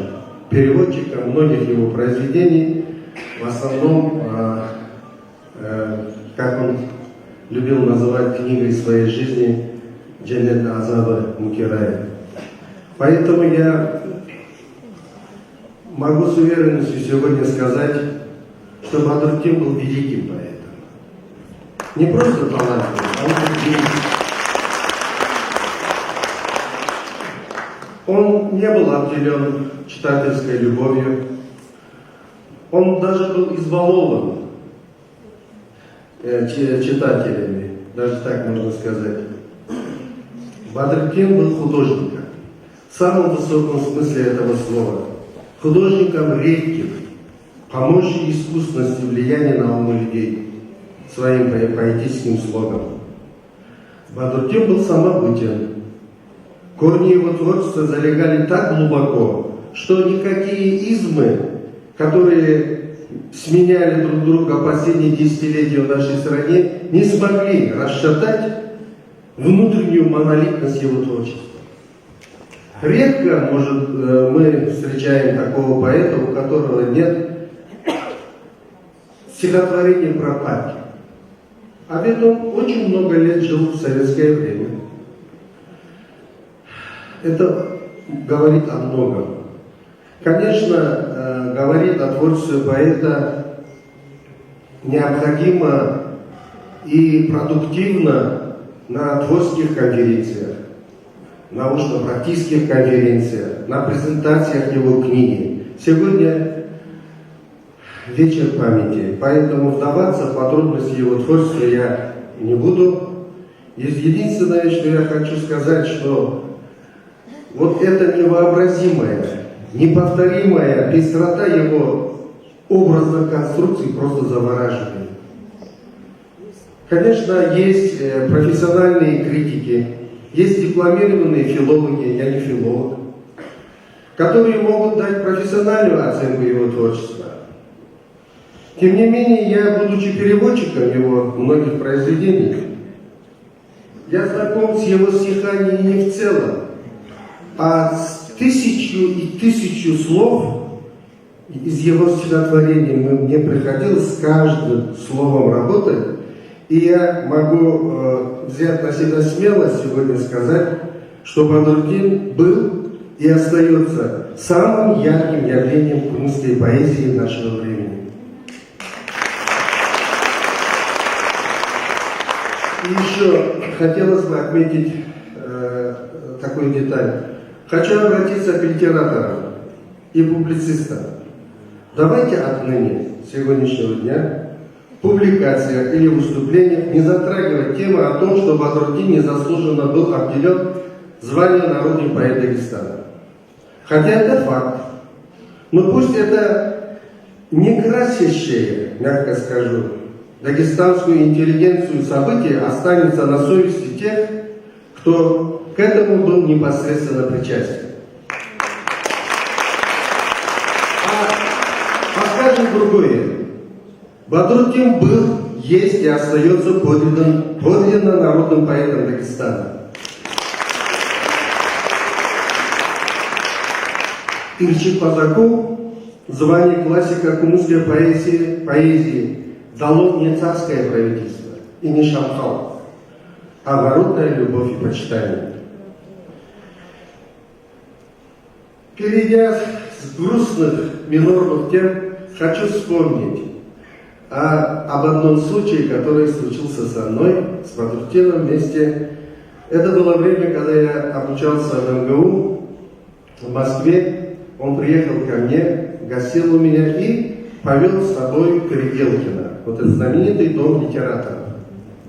Переводчиком многих его произведений. В основном, э, э, как он любил называть, книгой своей жизни «Джаннат азабы, муки рай». Поэтому я могу с уверенностью сегодня сказать, что Бадрутдин был великим поэтом. Не просто талантливым, а он был великим. Он не был обделён читательской любовью. Он даже был избалован, э, чи-, читателями, даже так можно сказать. Бадрутдин был художником в самом высоком смысле этого слова. Художником редким, по мощи искусности влияния на умы людей своим по-, поэтическим слогом. Бадрутдин был самобытен. Корни его творчества залегали так глубоко, что никакие измы, которые сменяли друг друга последние десятилетия в нашей стране, не смогли расшатать внутреннюю монолитность его творчества. Редко, может, э, мы встречаем такого поэта, у которого нет стихотворения про партию. А ведь он очень много лет жил в советское время. Это говорит о многом. Конечно, э, говорить о творчестве поэта необходимо и продуктивно на творческих конференциях, научно-практических конференциях, на презентациях его книги. Сегодня вечер памяти, поэтому вдаваться в подробности его творчества я не буду. Из-, единственное, что я хочу сказать, что вот эта невообразимая, неповторимая пестрота его образных конструкций просто завораживает. Конечно, есть, э, профессиональные критики, есть дипломированные филологи, я не филолог, которые могут дать профессиональную оценку его творчества. Тем не менее, я, будучи переводчиком его многих произведений, я знаком с его стихами не в целом, а с тысячу и тысячу слов из его стихотворений. М-, мне приходилось с каждым словом работать, и я могу, э, взять на себя смелость сегодня сказать, что Бадрутдин был и остаётся самым ярким явлением кумыкской поэзии нашего времени. И ещё хотелось бы отметить, э, такую деталь. Хочу обратиться к литераторам и публицистам. Давайте отныне, с сегодняшнего дня, в публикациях или выступлениях не затрагивать тему о том, что Бадрутдин незаслуженно был обделён званием народный поэт Дагестана. Хотя это факт. Но пусть это не красящее, мягко скажу, дагестанскую интеллигенцию событие останется на совести тех, кто к этому был непосредственно причастен. А, а скажем другое. Бадрутдин был, есть и остаётся подлинным, подлинно народным поэтом Дагестана. Ирчи Казаку звание классика кумыкской поэзии, поэзии дало не царское правительство и не Шамхал, а народная любовь и почитание. Перейдя с грустных, минорных тем, хочу вспомнить о, об одном случае, который случился со мной, с Бадрутдином вместе. Это было время, когда я обучался в МГУ в Москве. Он приехал ко мне, гостил у меня и повёл с собой в Переделкино, вот этот знаменитый дом литераторов.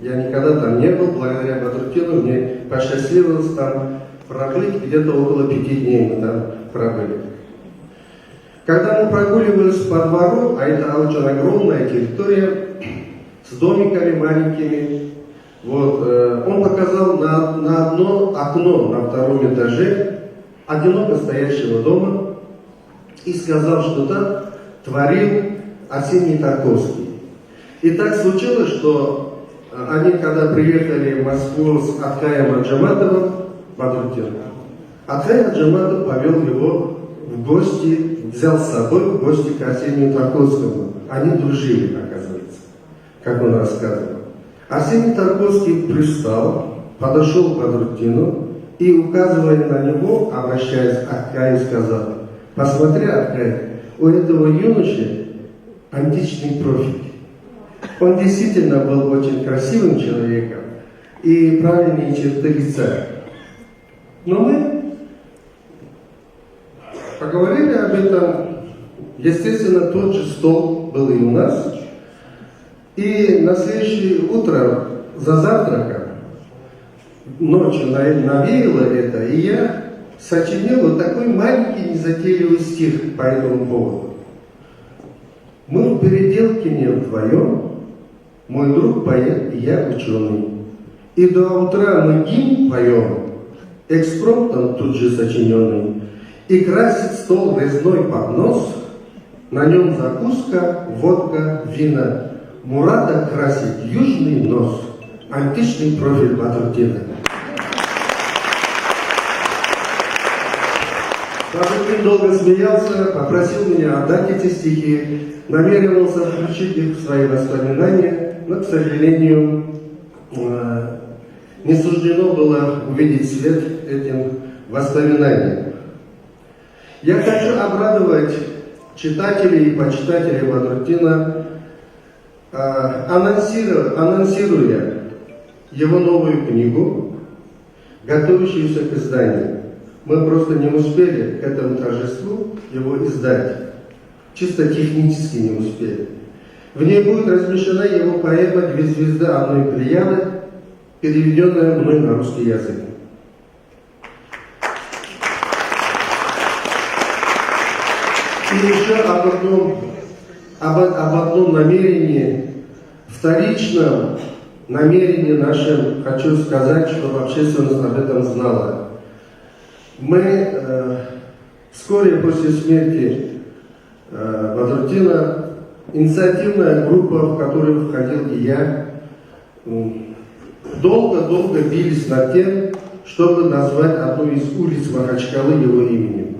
Я никогда там не был, благодаря Бадрутдину мне посчастливилось там пробыть, где-то около пяти дней мы там пробыли. Когда мы прогуливались по двору, а это очень огромная территория, с домиками маленькими, вот, э, он показал на, на одно окно на втором этаже одиноко стоящего дома и сказал, что там творил Арсений Тарковский. И так случилось, что, э, они, когда приехали в Москву с Аткаем Аджаматовым, Бадрутдином, Аткай Аджаматов повёл его в гости, взял с собой в гости к Арсению Тарковскому. Они дружили, оказывается, как он рассказывал. Арсений Тарковский привстал, подошёл к Бадрутдину и, указывая на него, обращаясь к Аткаю, сказал: «Посмотри, Аткай, у этого юноши античный профиль». Он действительно был очень красивым человеком и правильные черты лица. Но мы поговорили об этом. Естественно, тот же стол был и у нас. И на следующее утро за завтраком ночью на-, навеяло это, и я сочинил вот такой маленький, незатейливый стих по этому поводу. Мы в Переделкине вдвоём, мой друг поэт и я учёный. И до утра мы гимн поём, экспромтом тут же сочинённый, и красит стол резной поднос, на нём закуска, водка, вина. Мурада красит южный нос, античный профиль Бадрутдина. Бадрутдин долго смеялся, попросил меня отдать эти стихи, намеревался включить их в свои воспоминания, но, к сожалению, э, не суждено было увидеть свет этим воспоминаниям. Я хочу обрадовать читателей и почитателей Бадрутдина, э, анонсиру-, анонсируя его новую книгу, готовящуюся к изданию. Мы просто не успели к этому торжеству его издать. Чисто технически не успели. В ней будет размещена его поэма «Две звезды одной плеяды», переведённая мной на русский язык. И ещё об одном, об, об одном намерении, вторичном намерении нашем хочу сказать, чтобы общественность об этом знала. Мы, э, вскоре после смерти, э, Бадрутдина, инициативная группа, в которую входил и я, м, долго-долго бились над тем, чтобы назвать одну из улиц Махачкалы его именем.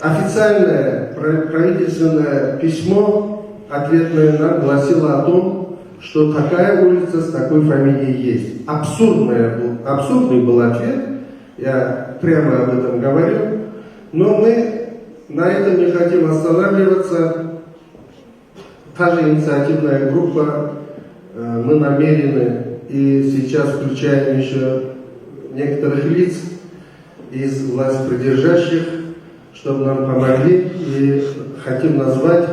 Официальное пра-, правительственное письмо, ответное нам, гласило о том, что такая улица с такой фамилией есть. Абсурдное был, абсурдный был ответ, я прямо об этом говорил, но мы на этом не хотим останавливаться. Та же инициативная группа, э, мы намерены и сейчас включаем ещё некоторых лиц из властьпридержащих, чтобы нам помогли. И хотим назвать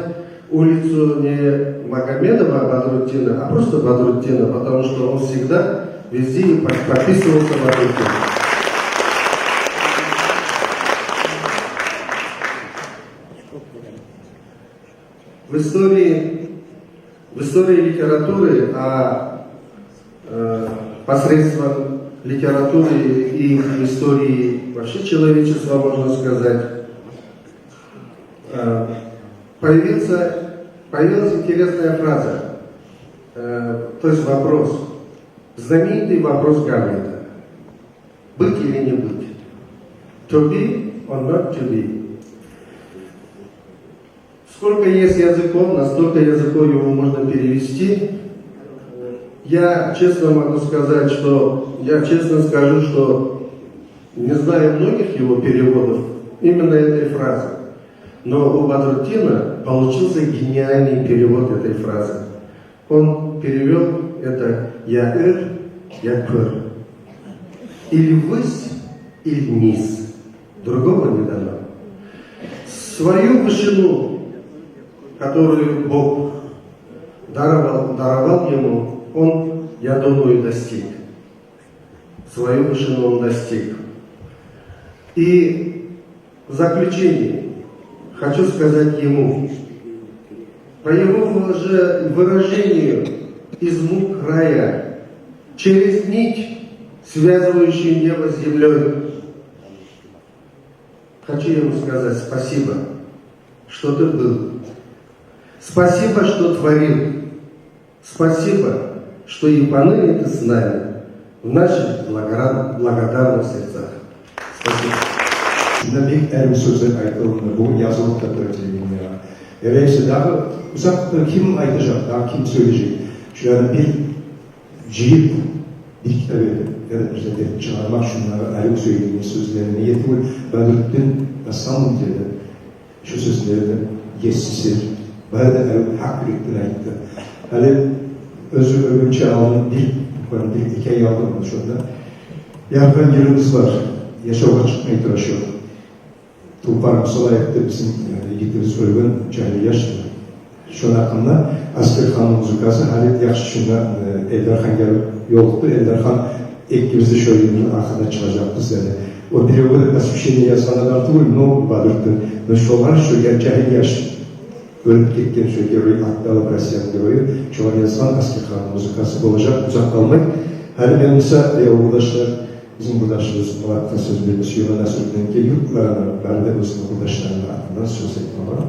улицу не Магомедова Бадрутдина, а просто Бадрутдина, потому что он всегда везде и под-, подписывался Бадрутдин. В истории, в истории литературы, а, э, посредством литературы и в истории вообще человечества, можно сказать, э, появился, появилась интересная фраза, э, то есть вопрос, знаменитый вопрос Гамлета. Быть или не быть? To be or not to be? Сколько есть языков, на столько языков его можно перевести. Я честно могу сказать, что, я честно скажу, что не знаю многих его переводов именно этой фразы. Но у Бадрутдина получился гениальный перевод этой фразы. Он перевёл это: «Я эр, я пыр. Или ввысь, или вниз. Другого не дано». Свою вышину, которую Бог даровал, даровал ему, он, я думаю, достиг. Свою вышину он достиг. И в заключение хочу сказать ему, по его выражению, из мук рая, через нить, связывающую небо с землёй, хочу ему сказать спасибо, что ты был. Спасибо, что творил. Спасибо, что и поныне ты с нами в наших благора-, благодарных сердцах. Спасибо. Шунда бек арив сёзлер айтылды, бу язылып да тура телевидениеге. Герексе дагъы узакъда ким айтажакъ, дагъы ким сёйлежек? Шуланы бир жыйып, бир китап этип, яда бир зат этип чыгъармакъ шунда арив сёйлеген сёзлерин, неге тюгюл Бадрутдин на самом деле шу сёзлерни есиси, бары да гьакъ юрекден айтды. Гьали оьзю оьлгюнче алдын бир, буквально бир-эки ай алдын шонда. Яркъын йырыбыз бар, яшавгъа чыкъмай тура шо. Тулпар Мусалаев деп бизин, э, йигитибиз оьлген, жагьил яшды. Шону гьакъында Аскерханны музыкасы, гьали яхшы шунда, э, Эльдархан гелип ёлукъду. Эльдархан экибиз де шо йылны ахырына чыгъажакъбыз деди. О биревге де посвящение язгъан адам тюгюл, но Бадрутдин. Но шолар, шо я-, жагьил яш, оьлюп гетген шо герой, атты алып, Россияны герою, шолар язгъан Аскерханны музыкасы болажакъ, узакъ къалмай. Гьали мен буса, э, къурдашлар, бизин къурдашыбыз Муратгъа сёз берме сюемен, Насруддин Кегип, барына, бары да оьзюню къурдашларыны атындан сёз айтмагъа.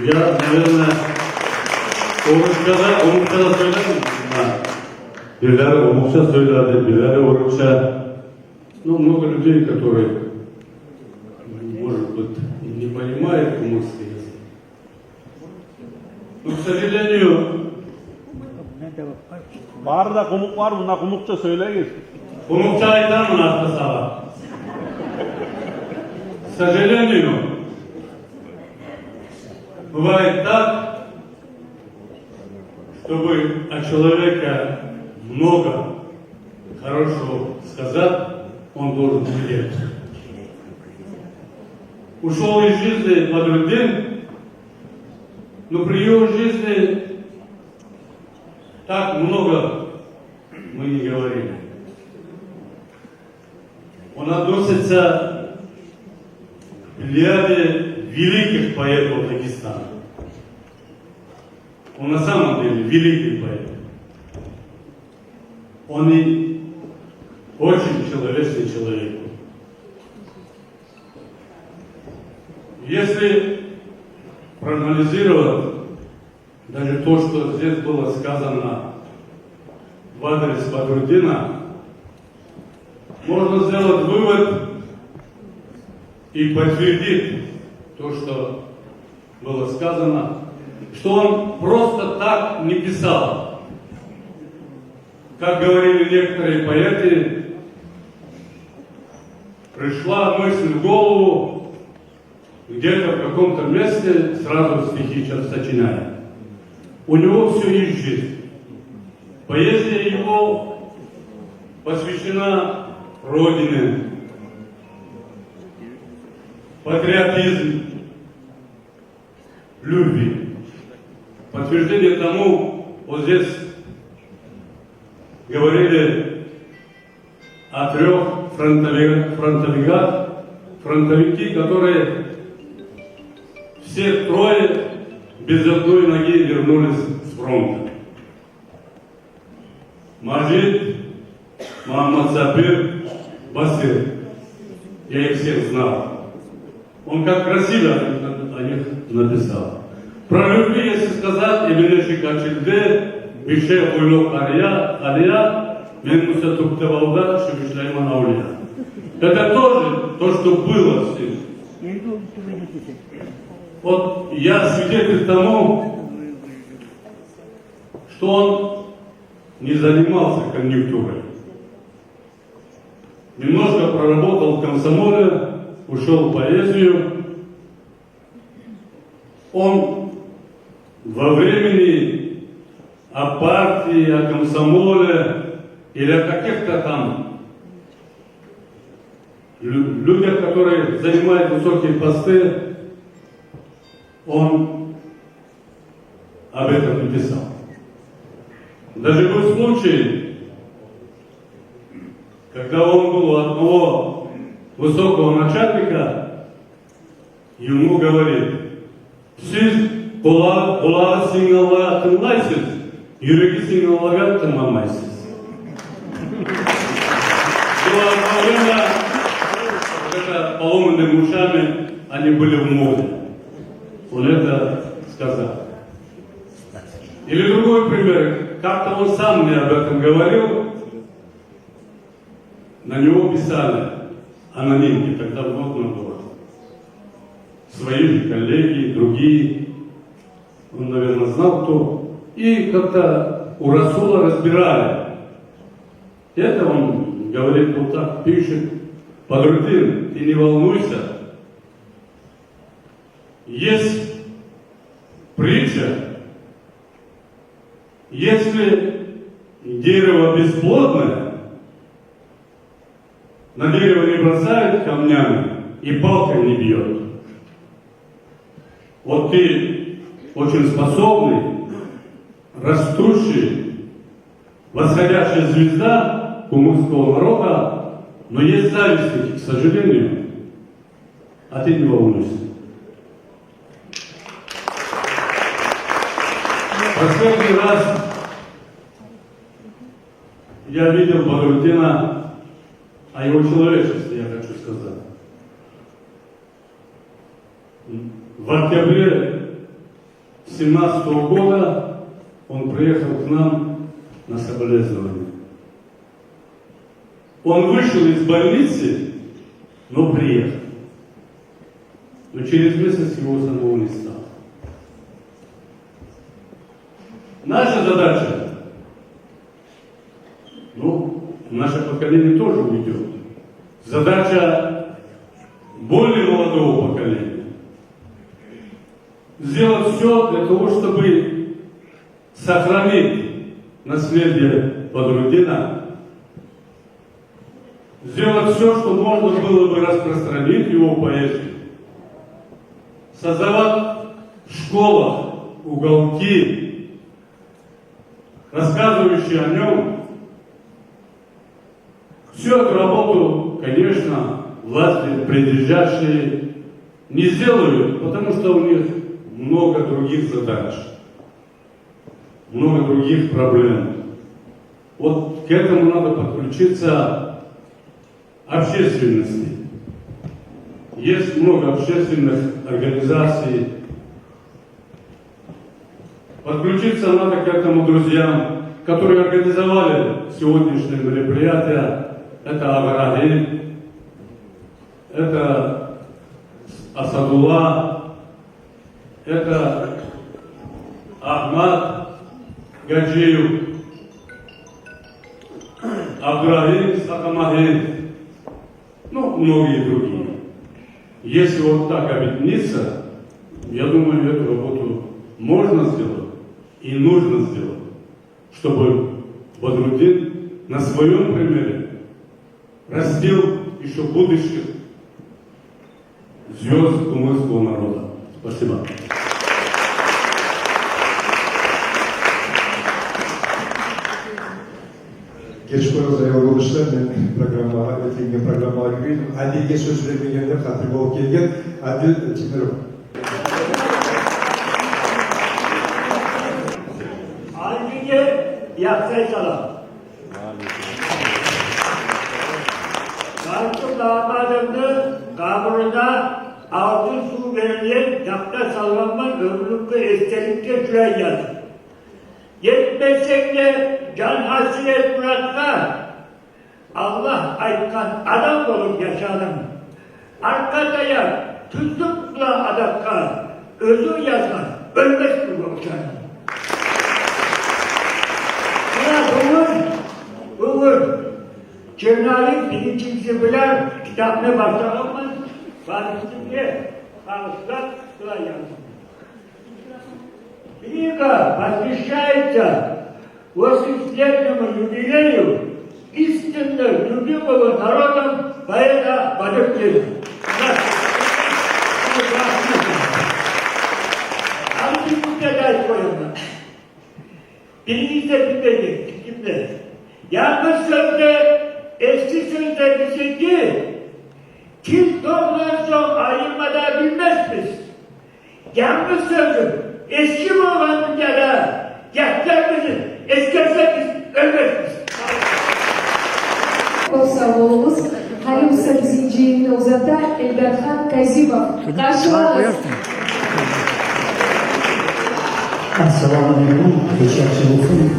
Я, наверное, орусча да, орусча да сёйлеймен. Да. Бирлери орусча сёйлейди, бирлери орусча. Ну, много людей, которые, может быть, и не понимают кумыкский язык. Но, к сожалению, бары да къумукълар, мунда къумукъча сёйлегиз. Къумукъча айтаман артда сагъа. К сожалению, бывает так, чтобы о человеке много хорошего сказать, он должен умереть. Ушёл из жизни Бадрутдин, но при его жизни так много мы не говорили. Он относится к плеяде великих поэтов Дагестана. Он на самом деле великий поэт. Он и очень человечный человек. Если проанализировать даже то, что здесь было сказано в адрес Бадрутдина, можно сделать вывод и подтвердить то, что было сказано, что он просто так не писал. Как говорили некоторые поэты, пришла мысль в голову, где-то в каком-то месте сразу стихи сейчас сочиняет. У него всё из жизни. Поэзия его посвящена Родине, патриотизм, любви. Подтверждение тому, вот здесь говорили о трёх фронтовиках, фронтовиках, фронтовики, которые все трое без одной ноги вернулись с фронта. Мажит, Мугьаммат-Сапир, Басир. Я их всех знал. Он как красиво о них, о них написал. Про любви, если сказать, эмилешип ачылды, бир шей къойлукъ къария, къария, мен буса тюпде балда шимишлеймен авлия. Это тоже то, что было с ним. Вот я свидетель тому, что он не занимался конъюнктурой. Немножко проработал в комсомоле, ушёл в поэзию. Он во времени о партии, о комсомоле или о каких-то там лю-, людях, которые занимают высокие посты, он об этом не писал. Даже был случай, когда он был у одного высокого начальника, ему говорит: «Сиз къула-, къулагъы сынгъанлагъа тынглайсыз, юреги сынгъанлагъа тынгламайсыз». Было одно время, когда поломанными ушами они были в моде. Он это сказал. Или другой пример. Как-то он сам мне об этом говорил. На него писали анонимки, тогда модно было. Свои же коллеги, другие. Он, наверное, знал, кто. И как-то у Расула разбирали. И это он говорит, вот так пишет: «Бадрутдин, ты не волнуйся. Есть притча: если дерево бесплодное, на дерево не бросают камнями и палкой не бьёт. Вот ты очень способный, растущий, восходящая звезда кумыкского народа, но есть завистники, к сожалению. А ты не волнуйся. Последний раз я видел Бадрутдина, о его человечности я хочу сказать. В октябре семнадцатого года он приехал к нам на соболезнования. Он вышел из больницы, но приехал. Но через месяц его самого не стало. Наша задача, ну, наше поколение тоже уйдёт. Задача более молодого поколения сделать всё для того, чтобы сохранить наследие Бадрутдина, сделать всё, что можно было бы распространить его поэзию, создавать в школах уголки, рассказывающие о нём. Всю эту работу, конечно, власти придержащие не сделают, потому что у них много других задач, много других проблем. Вот к этому надо подключиться общественности. Есть много общественных организаций. Подключиться надо к этому друзьям, которые организовали сегодняшнее мероприятие. Это Абрагьим, это Асадулла, это Ахмат Гаджиев, Абдурагьим Сакамагьиев, ну, многие другие. Если вот так объединиться, я думаю, эту работу можно сделать и нужно сделать, чтобы Бадрутдин на своём примере растил ещё будущих звёзд кумыкского народа. Спасибо. Геч къоюгъуз, аявлу къардашлар, мен программагъа, эртенги программагъа гирейим. Адилге сёз бермегенлер къатты болуп гелген. Адил Темиров. Адилге якътай салам. Къатты дагъмадымны къабурунда алтын сув берилген такъта салгъанман, оьмюрлюкге эсделикге шулай язып. Етмесенг де жан гьасирет муратгъа, Аллагь айтгъан адам болуп яшадынг. Аркъа таякъ тюзлюк булан адатгъа, оьзюнг язгъан оьлмес гюлге ошадынг. Муна бугюн, бугюн журналист биринчиси булан китапны башлагъанман, башынг уьстюнге багъышлап шулай яздым. Книга посвящается восьмидесятилетнему юбилею истинно любимого народом поэта Бадрутдина. Артистге де айтып къояман. Биригиз де билмейген, ким де. Янгыз сёз де, эски сёз де бизинки. Тил токътагъан сонг айырма да билмесбиз. Янгыз сёзю эски болгъан дюньяда яшлар бизин эсгерсе, биз оьлмесбиз. Кёп сав болугъуз. Гьали буса бизин жыйынны узата Эльдархан Казимов. Къаршылагъыз. Ассаламу алейкум. Гече яхшы болсун.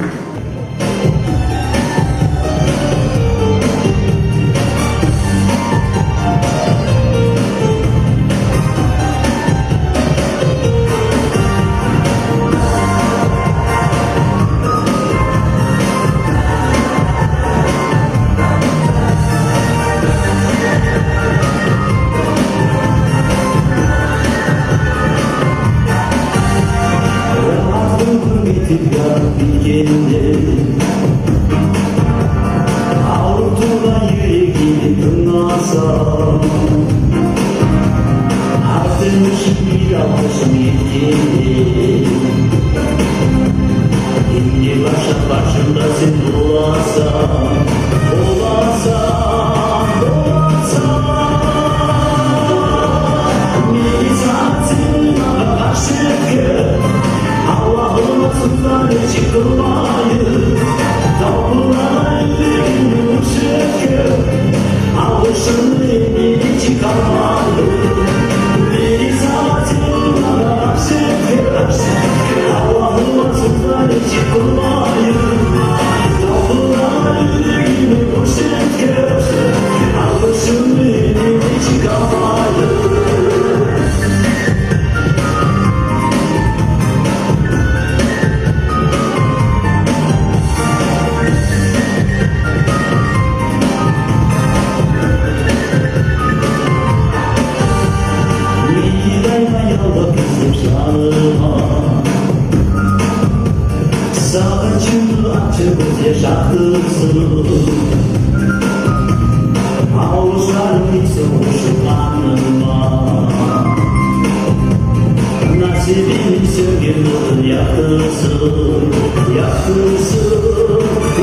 Якътырсын,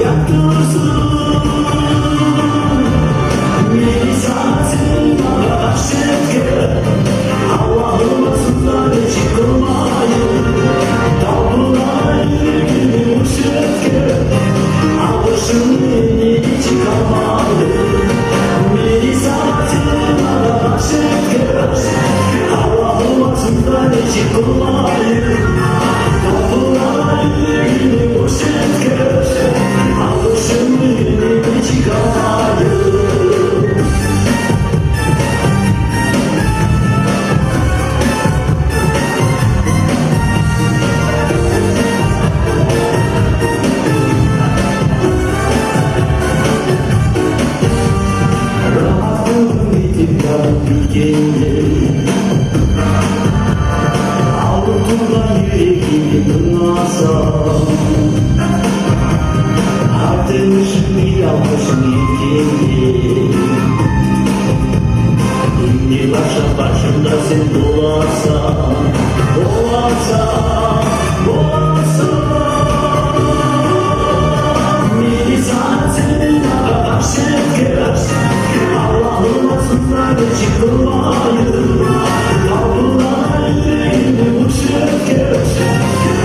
якътырсын. Мени сагъа сен магъа бахш этген, Аллагьыма суздан нечик къылмайым. Талпына юрегимни мурш этген, алгъышымны нечик алмайым. Мени сагъа сен магъа бахш этген, Аллагьыма суздан нечик къылмайым. Рагьатым битип, янып битгенде, авруп тургъан юрегимни тынгласанг, артынышымны ялгъышым этгенде, энни башлап башымда сен боласан, боласан, боласан. Мени сагъа сен магъа бахш этген, Аллагьыма суздан нечик къылмайым. Талпына юрегимни мурш этген,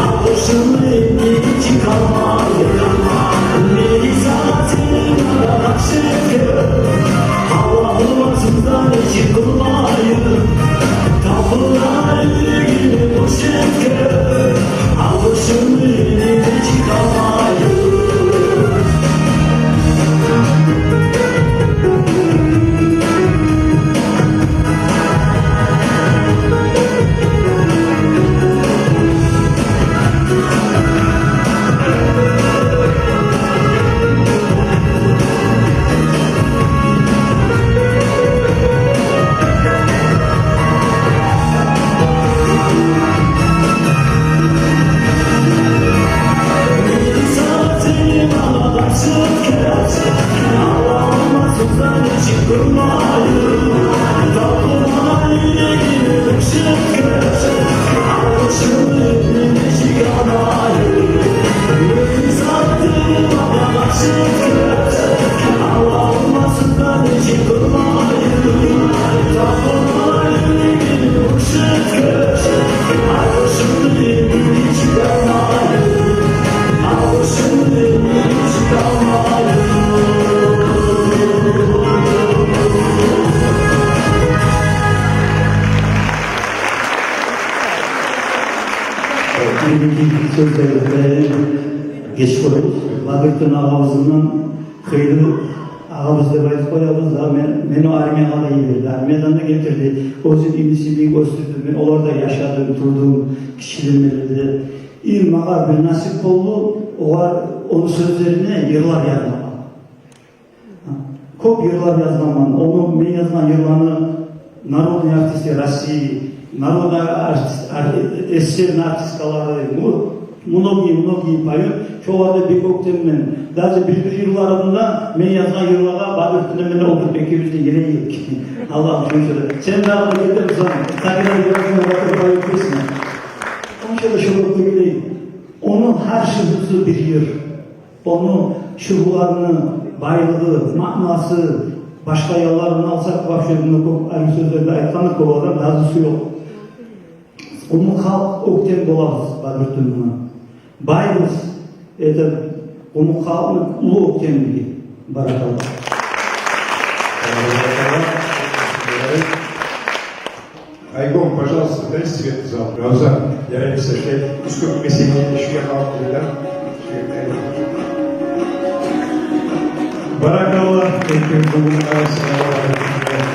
алгъышымны нечик алмайым. Мени сагъа сен магъа бахш этген, Аллагьыма суздан нечик къылмайым. Талпына юрегимни мурш этген, алгъышымны нечик алмайым. Сёзлени гечип къоябыз. Бадрутдин агъабыздан, хыйлы агъабыз деп айтып къоябыз да, мен, мени армиягъа да йиберди, армиядан да гелтирди. Оьзю инисин бек оьсдюрдю, мен оларда яшадым, турдум, кичилемелерде. И магъа бир насип болду, огъар, ону сёзлерине йырлар язмагъа. Кёп йырлар язгъанман. Ону, мен язгъан йырланы народный артисти России, народный артист, ар-, эсерни артисткалары, му-, многие, многие поют. Шолар да бек оьктеммен. Даже бир-бир йылларында мен язгъан йырлагъа Бадрутдин де мен олтуруп экевюз де йырлай эдик. Аллагь учун шолай. Сен дагъы да гелдинг, Сагираны йырларына батыр поют песня. Онча да шолай оьктемлей. Ону гьар шыгъырсы бир йыр. Ону шыгъырларыны байлыгъы, маънасы, башгъа янларын алсакъ, вообще мунда кёп арив сёзлер де айтгъанлыкъ, олардан разысы ёкъ. Къумукъ халкъ оьктем болабыз Бадрутдин булан. Байбыз, это къумукъ халкъны уллу оьктемлиги. Баракалла. Айгом, пожалуйста, дай свет в зал. Равзан, ярайса, шей, уьст кёрмесенг, шу якъгъа алып гел, да? Баракалла, экевюз де къарайсыз, Аллагь разы болсун.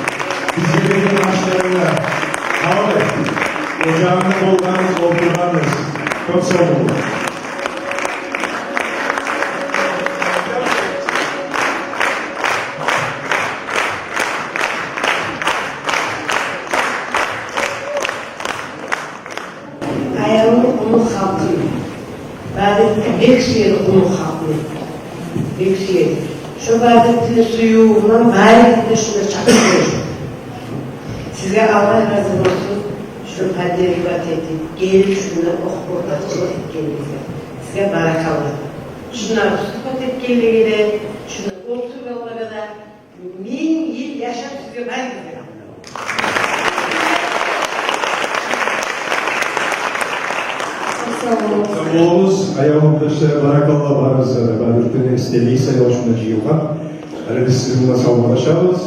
Бизге берген ашларынга къалай, ожагъында болгъаныбыз, олтургъаныбыз. Кёп сав болугъуз. Аявлу къумукъ халкъым, Бадрутдин бек сюеди къумукъ халкъны. Бек сюеди. Шо Бадрутдинни сюювю булан бары да шунда чакъырып. Сизге Аллагь разы болсун. Шу Поддерживать этип, гелип шунда охуп, ортакъчылыкъ этгенигизге сизге баракалла. Шунда сухбат этгенлиге де, шунда олтургъанлагъа да минг йыл яшап сизге барыгъызгъа. Сав болугъуз, аявлу къардашлар, баракалла барыгъызгъа да. Бадретдин эсделиги саялы шунда жыйылгъан. Гьали биз сизин булан савболлашабыз.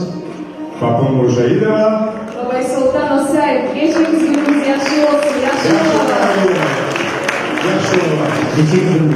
Папин Муржаирова. Бабайсолтан Осаев, гечегиз, гюнюгюз яхшы болсун, яхшы болугъуз. Яхшы болугъуз. Гечегиз, гюнюгюз